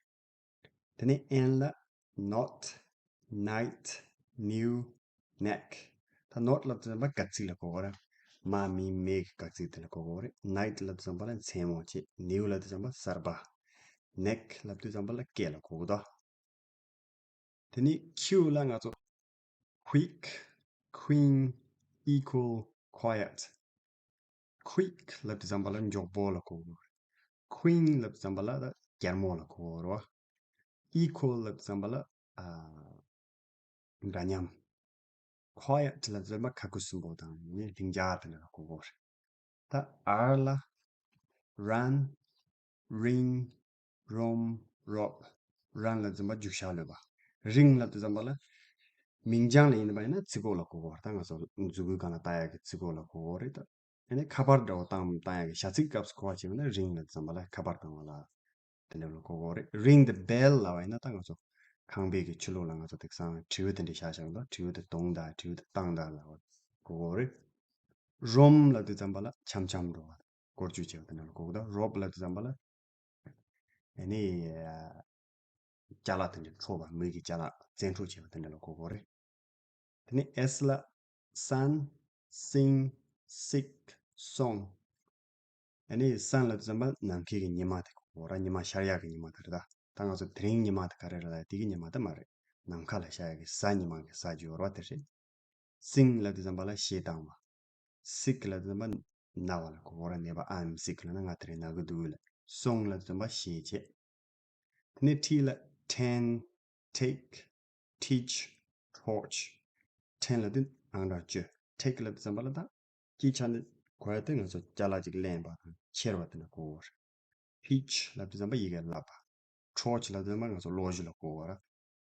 རེད། དེ་ནས་N ལ་knot, night, new, neck. ད་knot ལབ་དུས་ཙམ་པ་སྒལ་ཚིགས་ལ་གོ་དགོས་རེད། མ་མི་མེ་གི་སྒལ་ཚིགས་དེ་ལ་གོ་དགོས་རེད། night ལབ་དུས་ཙམ་པ་ལ་མཚན་མོ་བྱེད། new ལབ་དུས་ཙམ་པ་གསར་པ། neck ལབ་དུས་ཙམ་པ་ལ་སྐེ་ལ་གོ་གི་འདུག་དེ་ནས་Q ལ་ང་ཚོ་quick, queen, equal, quiet. quick ལབ་དུས་ཙམ་པ་ལ་མགྱོགས་པོ་ལ་གོ་གི་རེད། queen ལབ་དུས་ཙམ་པ་ལ་ད་རྒྱལ་མོ་ལ་གོ་གི་རེད་བ། equal ལབ་དུས་ཙམ་པ་ལ་ཨ། འདྲ་མཉམ། quiet ལབ་དུས་ཙམ་པ་ཁ་ཁུ་སིམ་པོ་དང་ནི་ལྷིང་འཇགས་དེ་འདྲ་ལ་གོ་གི་རེད། ད་R ལ་run, ring, roam, rob. run ལབ་དུས་ཙམ་པ་རྒྱུག་ཤར་གློད་པ། ring ལབ་དུས་ཙམ་པ་ལ་མིང་རྐྱང་ལ་ཡིན་པ་ཡིན་ན་ཚིག་གོ་ལ་གོ་གི་རེད། ད་ང་ཚོ་མཛུ་གུའི་སྒང་ལ་བཏགས་ཡག་གི་ཚིག་གོ་ལ་གོ་གི་རེད། ད་ཨ་ནི་ཁ་པར་འདྲ་བོ་བཏང་བཏང་ཡག་གི་བྱ་ཚིག་སྐབས་སུ་གོ་བ་བྱས་པ་ན་ring ལབ་དུས་ཙམ་པ་ལ་ཁ་པར་བཏང་བ་ལ་དེ་འདྲ་ལ་གོ་གི་རེད། ring the bell ལབ་པ་ཡིན་ན་ད་ང་ཚོ་ཁང་པའི་གི་ཕྱི་ལོགས་ལ་ང་ཚོ་དེང་སང་དྲིལ་བུ་དེ་འདྲ་བཞག་བཞག་འདུག་དྲིལ་བུ་དེ་གཏོང་དང་དྲིལ་བུ་དེ་བཏང་དང་ལ་གོ་གི་རེད། roam ལབ་དུས་ཙམ་པ་ལ་འཆམ་འཆམ་འགྲོ་བ་སྐོར་སྐྱོད་བྱས་པ་དེ་འདྲ་ལ་གོ་གི་འདུག rob ལབ་དུས་ཙམ་པ་ལ་ཨ་ནི་ཅ་ལག་དེ་འདྲ་འཕྲོག་པ། མི་གི་ཅ་ལག་བཙན་འཕྲོག་བྱས་པ་དེ་འདྲ་ལ་གོ་གི་རེད། དེ་ནས་S ལ་sun, sing, sick, song. ཨ་ནི་sun ལབ་དུས་ཙམ་པ་ནམ་མཁའི་གི་ཉི་མ་དེ་གོ་གི་རེད། ཉི་མ་ཤར་ཡག་གི་ཉི་མ་དེ་རེད་ད། ད་ང་ཚོ་དེ་རིང་ཉི་མ་དེ་ག་རེ་རེད་ལབ་ཡ་དེ་གི་ཉི་མ་དེ་མ་རེད། ནམ་མཁའ་ལ་ཤར་ཡག་གི་གཟའ་ཉི་མ་གི་གཟའ་ཟེར་བ་དེ་རེད། sing ལབ་དུས་ཙམ་པ་ལ་གཞས་བཏང་བ། sick ལབ་དུས་ཙམ་པ་ན་བ་ལ་གོ་གི་རེད། ན་བ། I'm sick ལབ་ན་ང་དེ་རིང་ན་གི་འདུག་ལབ། song ལབ་དུས་ཙམ་པ་གཞས་བྱེད། དེ་ནས་T ལ་tend, take, teach, torch. tend ལབ་དུས་རང་གྲངས་བཅུ། take ལབ་དུས་ཙམ་པ་ལ་ད་སྐད་ཆ་འདི་གོ་ཡ་དེ་ང་ཚོ་ཅ་ལག་ཅིག་ལེན་པ་དང་ཁྱེར་བ་དེ་ལ་གོ་གི་རེད། teach ལབ་དུས་ཙམ་པ་ཡི་གེ་བསླབ་པ། torch ལབ་དུས་ཙམ་པ་ང་ཚོ་གློག་བཞུ་ལ་གོ་གི་རེད།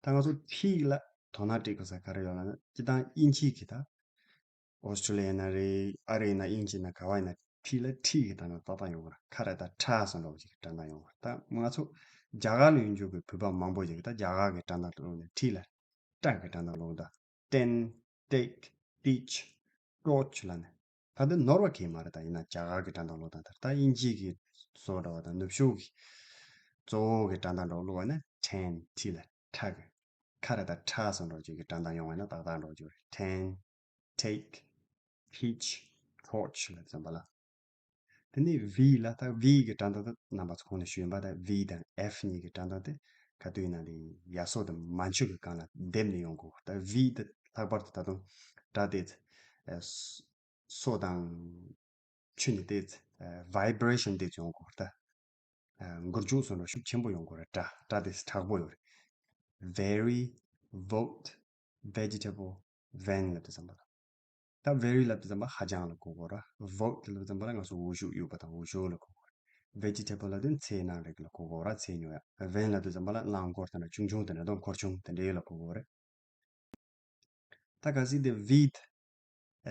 ད་ང་ཚོ་ཐིག་ལ་དོ་སྣང་སྤྲད་དགོས་ས་ག་རེ་ཡོད་ལབ་ན། སྤྱིར་བཏང་དབྱིན་ཇི་གི་ད་ཨོ་སི་ཀྲི་ལི་ཡ་ཡིན་ན་རེད། ཨ་རི་ཡིན་ན་དབྱིན་ཇི་ཡིན་ན་ག་བ་ཡིན་ན་ཐིག་ལ་ཐིག་གི་སྒྲ་གདངས་ཏག་ཏག་ཡོང་གི་རེད། ཁ་ར་ད་ཁྲ་སོང་འདྲ་བོ་ཅིག་གི་སྒྲ་གདངས་ཡོང་གི་རེད། ད་ང་ཚོ་རྒྱ་གར་ལ་ཡོད་རྒྱུ་གི་བོད་པ་མང་པོ་ཅིག་གིས་ད་རྒྱ་གར་གི་སྒྲ་གདངས་ལོག་ནས་ཐིག་ལ་ཏྲ་གི་སྒྲ་གདངས་ལོག་ད། tend, take, teach, torch ལབ་ནས། ད་འདི་ནོར་བ་གང་ཡང་མ་རེད། ད་ཡིན་ན་རྒྱ་གར་གྱི་སྒྲ་གདངས་ལོག་སྟངས་ལྟར། ད་དབྱིན་ཇི་གི་བཟོ་འདྲ་བ་དང་ནུབ་ཕྱོགས་ཀྱི་གཙོ་བོ་གི་སྒྲ་གདངས་འདྲ་བ་བླུགས་པ་ན། tend ཐིག་ལ་ཁྲ་གི་ཁ་ར་ད་ཁྲ་སོང་འདྲ་བ་ཅིག་གི་སྒྲ་གདངས་ཡོང་བ་ན་ཏག་ཏག་འདྲ་བ་ཅིག་རེད། tend, take, teach, torch ལབ་ཙམ་པ་ལ། དེ་ནས་V ལ། ད་V གི་སྒྲ་གདངས་ད་རྣམ་པ་ཚོ་གོང་ནས་ཞུས་ཡིན་པ། ད་V དང་F གཉིས་ཀྱི་སྒྲ་གདངས་དེ་ག་དུས་ཡིན་ན་ལས་ཡ་སོགས་དང་མ་མཆུ་གི་སྒང་ལ་སྡེབ་ནས་ཡོང་དགོས། ད་V དེ་ལྷག་པར་དུ་ད་དུང་སྒྲ་དེ་ཨ་སོ་དང་མཆུ་ནས་དེ་ཨ་vibration དེ་ཡོང་དགོས། ད་ཨ་འགུལ་སྐྱོད་སོགས་འདྲ་ཤུགས་ཆེན་པོ་ཡོང་དགོས་རེད། སྒྲ་སྒྲ་དེ་དྲག་པོ་ཡོད་རེད། very, vote, vegetable, vain ལབ་དུས་ཙམ་པ་ལ། ད་very ལབ་དུས་ཙམ་པ་ཧ་ཅང་ལ་གོ་དགོས་ར། vote ལབ་དུས་ཙམ་པ་ལ་ང་ཚོ་འོ་ཤུགས་ཡོད་པ་དང་འོ་ཤོག་ལ་གོ་དགོས་ར། vegetable ལབ་དུས་ཚལ་ནང་རིགས་ལ་གོ་དགོས་ར། ཚལ་ཉོ་ཡ། vain ལབ་དུས་ཙམ་པ་ལ་རླངས་འཁོར་དེ་འདྲ་ཆུང་ཆུང་དེ་འདྲ་དང་འཁོར་ཆུང་དེ་འདྲའི་ལ་གོ་དགོས་རེད། ད་གལ་སྲིད་དེ་with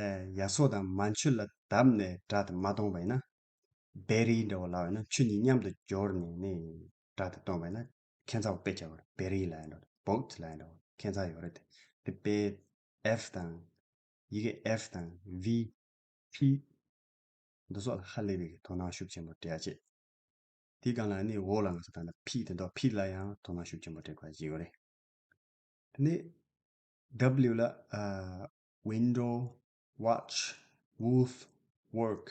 ཨེ་ཡ་སོ་དང་མན་ཆུ་ལ་བརྡབས་ནས་སྒྲ་དེ་མ་གཏོང་བ་ཡིན་ན། བེ་རི་འདྲ་བོ་ལབ་ཡིན་ན་ཆུ་གཉིས་མཉམ་དུ་སྦྱོར་ནས་ནི་སྒྲ་དེ་གཏོང་བ་ཡིན་ན་ཁྱད་མཚར་བོ་དཔེ་ཆེ་བ་རེད། བེ་རི་ལབ་ཡིན་འགྲོ་བོ་ཊི་ལབ་ཡིན་འགྲོ་བོ་ཁྱད་མཚར་ཡོད་རེད་དེ། དེ་དཔེ་ཨེཕ་དང་ཡི་གེ་ཨེཕ་དང་ཝི་ཕི་འདི་ཚོ་ལ་ཧ་ལས་པའི་དོ་སྣང་ཤུགས་ཆེན་པོ་སྤྲད་ཡ་བྱེད། དེའི་སྒང་ལ་ནི་འོ་ལ་ང་ཚོ་ད་ལྟ་ཕི་དེ་འདོགས་ཕི་ལ་ཡང་དོ་སྣང་ཤུགས་ཆེན་པོ་སྤྲད་དགོས་ཀྱི་ཡོད་རེད། དེ་ནས་ཌབ་ལིའུ་ལ་ཨ་window, watch, woof, work.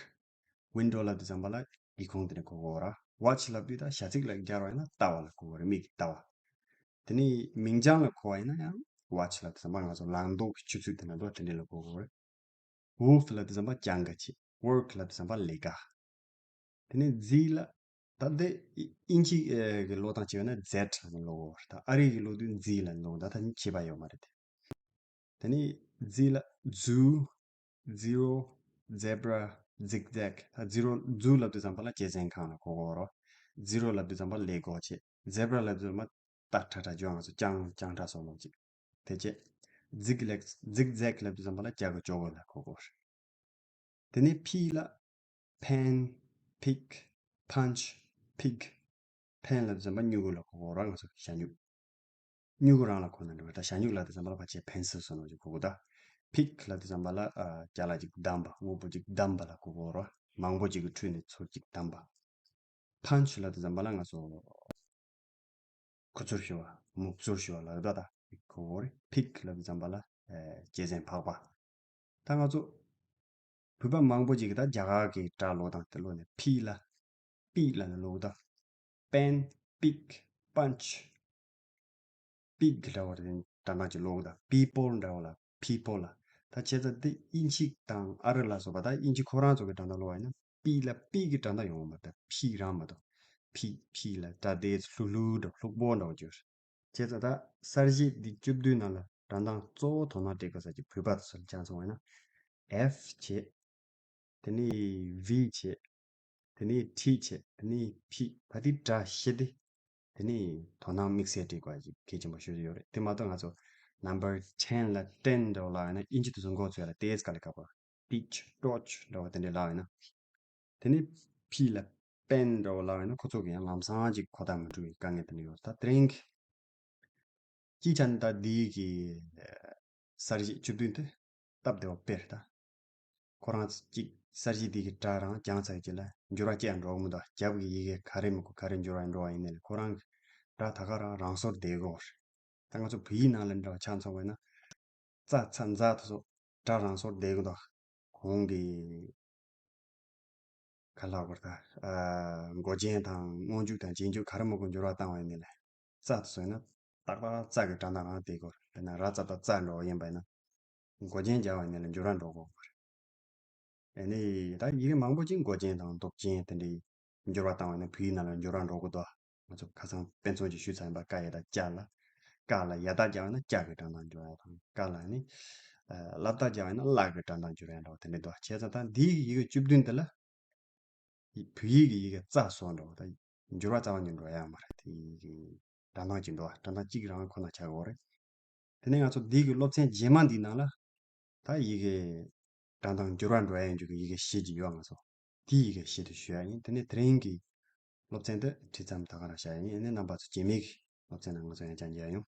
Window ལབ་དུས་ཙམ་པ་ལ་སྒེའུ་ཁུང་དེ་ནས་གོ་གོ་ར། Watch ལབ་དུས་ད་བྱ་ཚིག་ལ་སྦྱར་བ་ཡིན་ན་ལྟ་བ་ལ་གོ་གོ་རེད། མིག་གིས་ལྟ་བ། དེ་ནས་མིང་བྱང་ལ་གོ་བ་ཡིན་ན་ཡང་watch ལབ་དུས་ཙམ་པ་ང་ཚོ་ལངས་དུས་ཀྱི་ཆུ་ཚོད་དེ་ན་འདུག་དེ་འདྲ་ལ་གོ་གོ་རེད། Woof ལབ་དུས་ཙམ་པ་གྱང་ག་ཆེ། Work ལབ་དུས་ཙམ་པ་ལས་ཀ། དེ་ནས་ཛི་ལ་ད་འདི་ཨི་ཨིན་ཇི་ཨེ་གི་ཀློག་སྟངས་བྱས་ན་ཛེཌ་ལ་ཀློག་གོ་རེད། ད་ཨ་རི་གི་ཀློག་དུས་ཛི་ལ་ཀློག་ད་ད་ནི་ཁྱད་པར་ཡོད་མ་རེད་དེ། དེ་ནས་ཛི་ལ་ཛུ། Zero, zebra, zigzag. ད་ཛི་རོ་ཛུ་ལབ་དུས་ཙམ་པ་ལ་གཅན་གཟན་ཁང་ལ་གོ་གོ་རོ། ཛི་རོ་ལབ་དུས་ཙམ་པ་ལས་སྒོ་ཆེ། ཛེབ་ར་ལབ་དུས་ཙམ་པ་ད་ཁྲ་ཁྲ་ཅོ་ང་ཚོ་ལྕང་ལྕང་ཁྲ་སོགས་ལོག་ཅིག་དེ་ཆེ། ཛིག་ལེག་ཛིག་ཛེག་ལབ་དུས་ཙམ་པ་ལ་རྒྱ་གི་ཅོག་ལ་གོ་གོ་རེད། དེ་ནས་ཕི་ལ་ཕེན། ཕིག་ཕན་ཆི། ཕིག་ཕེན་ལབ་དུས་ཙམ་པ་སྨྱུ་གུ་ལ་གོ་གོ་ར་ང་ཚོ་ཞ་སྨྱུག་སྨྱུ་གུ་རང་ལ་གོ་ན་འགྲིག་པ། ད་ཞ་སྨྱུག་ལབ་དུས་ཙམ་པ་ལ་ཕལ་ཆེར་ཕེན་སིལ་སོགས་ནང་བཞིན་གོ་གོ། ད་ཕིག་ལབ་དུས་ཙམ་པ་ལ་ཨ་རྒྱ་ལ་ཅིག་བསྡམས་པ། དངོས་པོ་ཅིག་བསྡམས་པ་ལ་གོ་གོ་ར། མང་པོ་ཅིག་གི་ཁྲོད་ནས་ཚུར་ཅིག་བསྡམས་པ། ཕན་ཆི་ལབ་དུས་ཙམ་པ་ལ་ང་ཚོ་ཁུ་ཚུར་ཞུ་བ། མུ་ཚུར་ཞུ་བ་ལ་རེད་ད། ད་གོ་གོ་རེད། ཕིག་ལབ་དུས་ཙམ་པ་ལ་ཨ་གཅན་གཟན་ཕག་པ། ད་ང་ཚོ་བོད་པ་མང་པོ་ཅིག་གིས་ད་རྒྱ་གར་གྱི་སྒྲ་ཀློག་སྟངས་དེ་ཀློག་ནས་ཕི་ལ་པི་ལབ་ནས་ཀློག་ད། པེན། པིག་པན་ཆི། པིག་འདྲ་བ་རེད། སྒྲ་གདངས་ཀྱི་ཀློག་ད། པི་པོལ་འདྲ་བ་ལ་ཕི་པོལ་ལ། ད་བྱས་ཙང་འདི་ཨིན་ཇི་དང་ཨ་རི་ལ་སོགས་པ། ད་ཨིན་ཇི་ཁོ་རང་ཚོ་གི་སྒྲ་གདངས་ཀློག་པ་ཡིན་ན་པི་ལ་པི་གི་སྒྲ་གདངས་ཡོང་བ་མ་གཏོགས་ཕི་རང་མ་གཏོགས། ཕི་ཕི་ལ་སྒྲ་དེ་ལྷུག་ལྷུག་འདྲ་ལྷུག་པོ་འདྲ་བ་ཅིག་ཡོད་རེད། བྱས་ཙང་ད་གསར་བརྗེ་འདི་བཅུ་བདུན་ནང་ལ་སྒྲ་གདངས་གཙོ་བོ་དོ་སྣང་སྤྲད་དགོས་ས་ཀྱི་བོད་པ་དེ་ཚོ་ལ་ཆ་མཚོན་པ་ཡིན་ན། ཨེཕ་བྱས། དེ་ནས་ཝི་བྱས། དེ་ནས་ཊི་བྱས། དེ་ནས་ཕི། ད་དེ་སྒྲ་བཞི་དེ། དེ་ནས་དོ་སྣང་དམིགས་བསལ་སྤྲད་དགོས་ཀྱི་གལ་ཆེན་པོ་ཤོས་ཡོད་རེད། དེ་མ་གཏོགས་ང་ཚོ་ནམ་བར་ཊེན་ལ་ཊེན་འདྲ་བོ་ལབ་ཡོད་ན་ཨིན་ཇི་དེ་ཚོ་མགོ་ཚོས་ལ་ཏེས་དཀའ་ལས་ཁག་པོ། པིཆ་ཊོཆ་འདྲ་བོ་དེ་འདྲས་ལབ་ཡོད་ན། དེ་ནས་ཕི་ལ་པེན་འདྲ་བོ་ལབ་ཡོད་ན་ཁོ་ཚོ་གི་ཡང་ལམ་སང་ཅིག་གོ་བརྡ་མི་འགྲོ་བའི་དཀའ་ངལ་དེ་འདྲ་ཡོད། ད་དེ་རིང་གི་སྤྱིའི་ཆ་ནས་ད་འདི་གི་གསར་བརྗེ་བཅུ་བདུན་དེ་སྟབས་བདེ་བ་དཔེ་རེད་ད། ཁོ་རང་གཅིག་གསར་བརྗེ་འདི་གི་སྒྲ་རང་རྐྱང་ཚར་གྱི་ལ་འགྱུར་བ་སྐྱེ་ཡང་འགྲོ་གི་མི་འདུག་རྒྱབ་ཀྱི་ཡི་གེ་ག་རེ་མི་དགོས། ག་རེ་འགྱུར་བ་འགྲོ་བ་ཡིན་ནའི་ལ་ཁོ་རང་གི་སྒྲ་ད་ག་རང་རང་སོར་བསྡད་དགོས་རེད། ད་ང་ཚོ་བོད་ཡིག་ནང་ལ་འདྲ་བ་ཆ་མཚོན་པ་ཡིན་ན། ཙ་ཚ་ཛ་དེ་ཚོ་སྒྲ་རང་སོར་བསྡད་གི་འདུག་གོང་གི་ག་ལབ་དགོས་རེད་ད། ཨ་མགོ་ཅན་དང་སྔོན་འཇུག་དང་རྗེས་འཇུག་ག་རེ་མི་དགོས་འགྱུར་བ་བཏང་བ་ཡིན་ནའི་ལ། ཙ་དེ་ཚོ་ཡིན་ན་ཏག་ཏག་ཙ་གི་སྒྲ་གདངས་རང་བསྡད་དགོས་རེད། དཔེར་ན་ར་ཙ་ད་ཙ་འགྲོ་བ་ཡིན་པ་ཡིན་ན། མགོ་ཅན་སྦྱར་བ་ཡིན་ནའི་ལ་འགྱུར་བ་འགྲོ་དགོས་པ་རེད། ཨ་ནི་ད་ཡི་གེ་མང་པོ་ཅིག་མགོ་ཅན་དང་འདོགས་ཅན་དེ་འདྲའི་འགྱུར་བ་བཏང་བ་ཡིན་ན་བོད་ཡིག་ནང་ལ་འགྱུར་བ་འགྲོ་གི་འདུག་ང་ཚོ་ཁ་སང་དཔེ་མཚོན་གྱིས་ཞུས་ཚར་ཡིན་པ། ཀ་ཡ་དང་ཀྱ་ལ། ཀ་ལ་ཡ་བཏགས་སྦྱར་བ་ཡིན་ན་ཀྱ་གི་སྒྲ་གདངས་འགྱུར་བ་དང་། ཀ་ལ་ནི་ལ་བཏགས་སྦྱར་བ་ཡིན་ན་ལ་གི་སྒྲ་གདངས་འགྱུར་བ་འདྲ་བ་དེ་འདྲ་འདུག་བྱས་ཙང་ད་འདིའི་ཡི་གེ་བཅུ་བདུན་དེ་ལ་བོད་ཡིག་གི་ཡི་གེ་ཙ་སོགས་འདྲ་བ་ད་འགྱུར་བ་རྩ་བ་ནས་འགྲོ་ཡ་མ་རེད། དེ་ཡི་གེ་སྒྲ་གདངས་ཀྱི་འདུག་སྒྲ་གདངས་གཅིག་རང་ཁོ་ན་ཆགས་ཡོད་རེད། དེ་ནས་ང་ཚོ་འདི་གི་སློབ་ཚན་རྗེས་མ་འདིའི་ནང་ལ་ད་ཡི་གེ་སྒྲ་གདངས་འགྱུར་བ་འགྲོ་ཡ་ཡོང་རྒྱུ་གི་ཡི་གེ་བཞི་ཅིག་ཡོད། ང་ཚོ་དེའི་ཡི་གེ་བཞི་དེ་ཞུ་ཡ་ཡིན། དེ་ནས་དེ་རིང་གི་སློབ་ཚན་དེ་འདི་ཙམ་ད་ག་རང་བཞག་ཡ་ཡིན། ཨ་ནི་རྣམ་པ་ཚོ་རྗེས་མའི་གི་སློབ་ཚན་ནང་ང་ཚོ་ཡང་བསྐྱར་མཇལ་ཡོང་།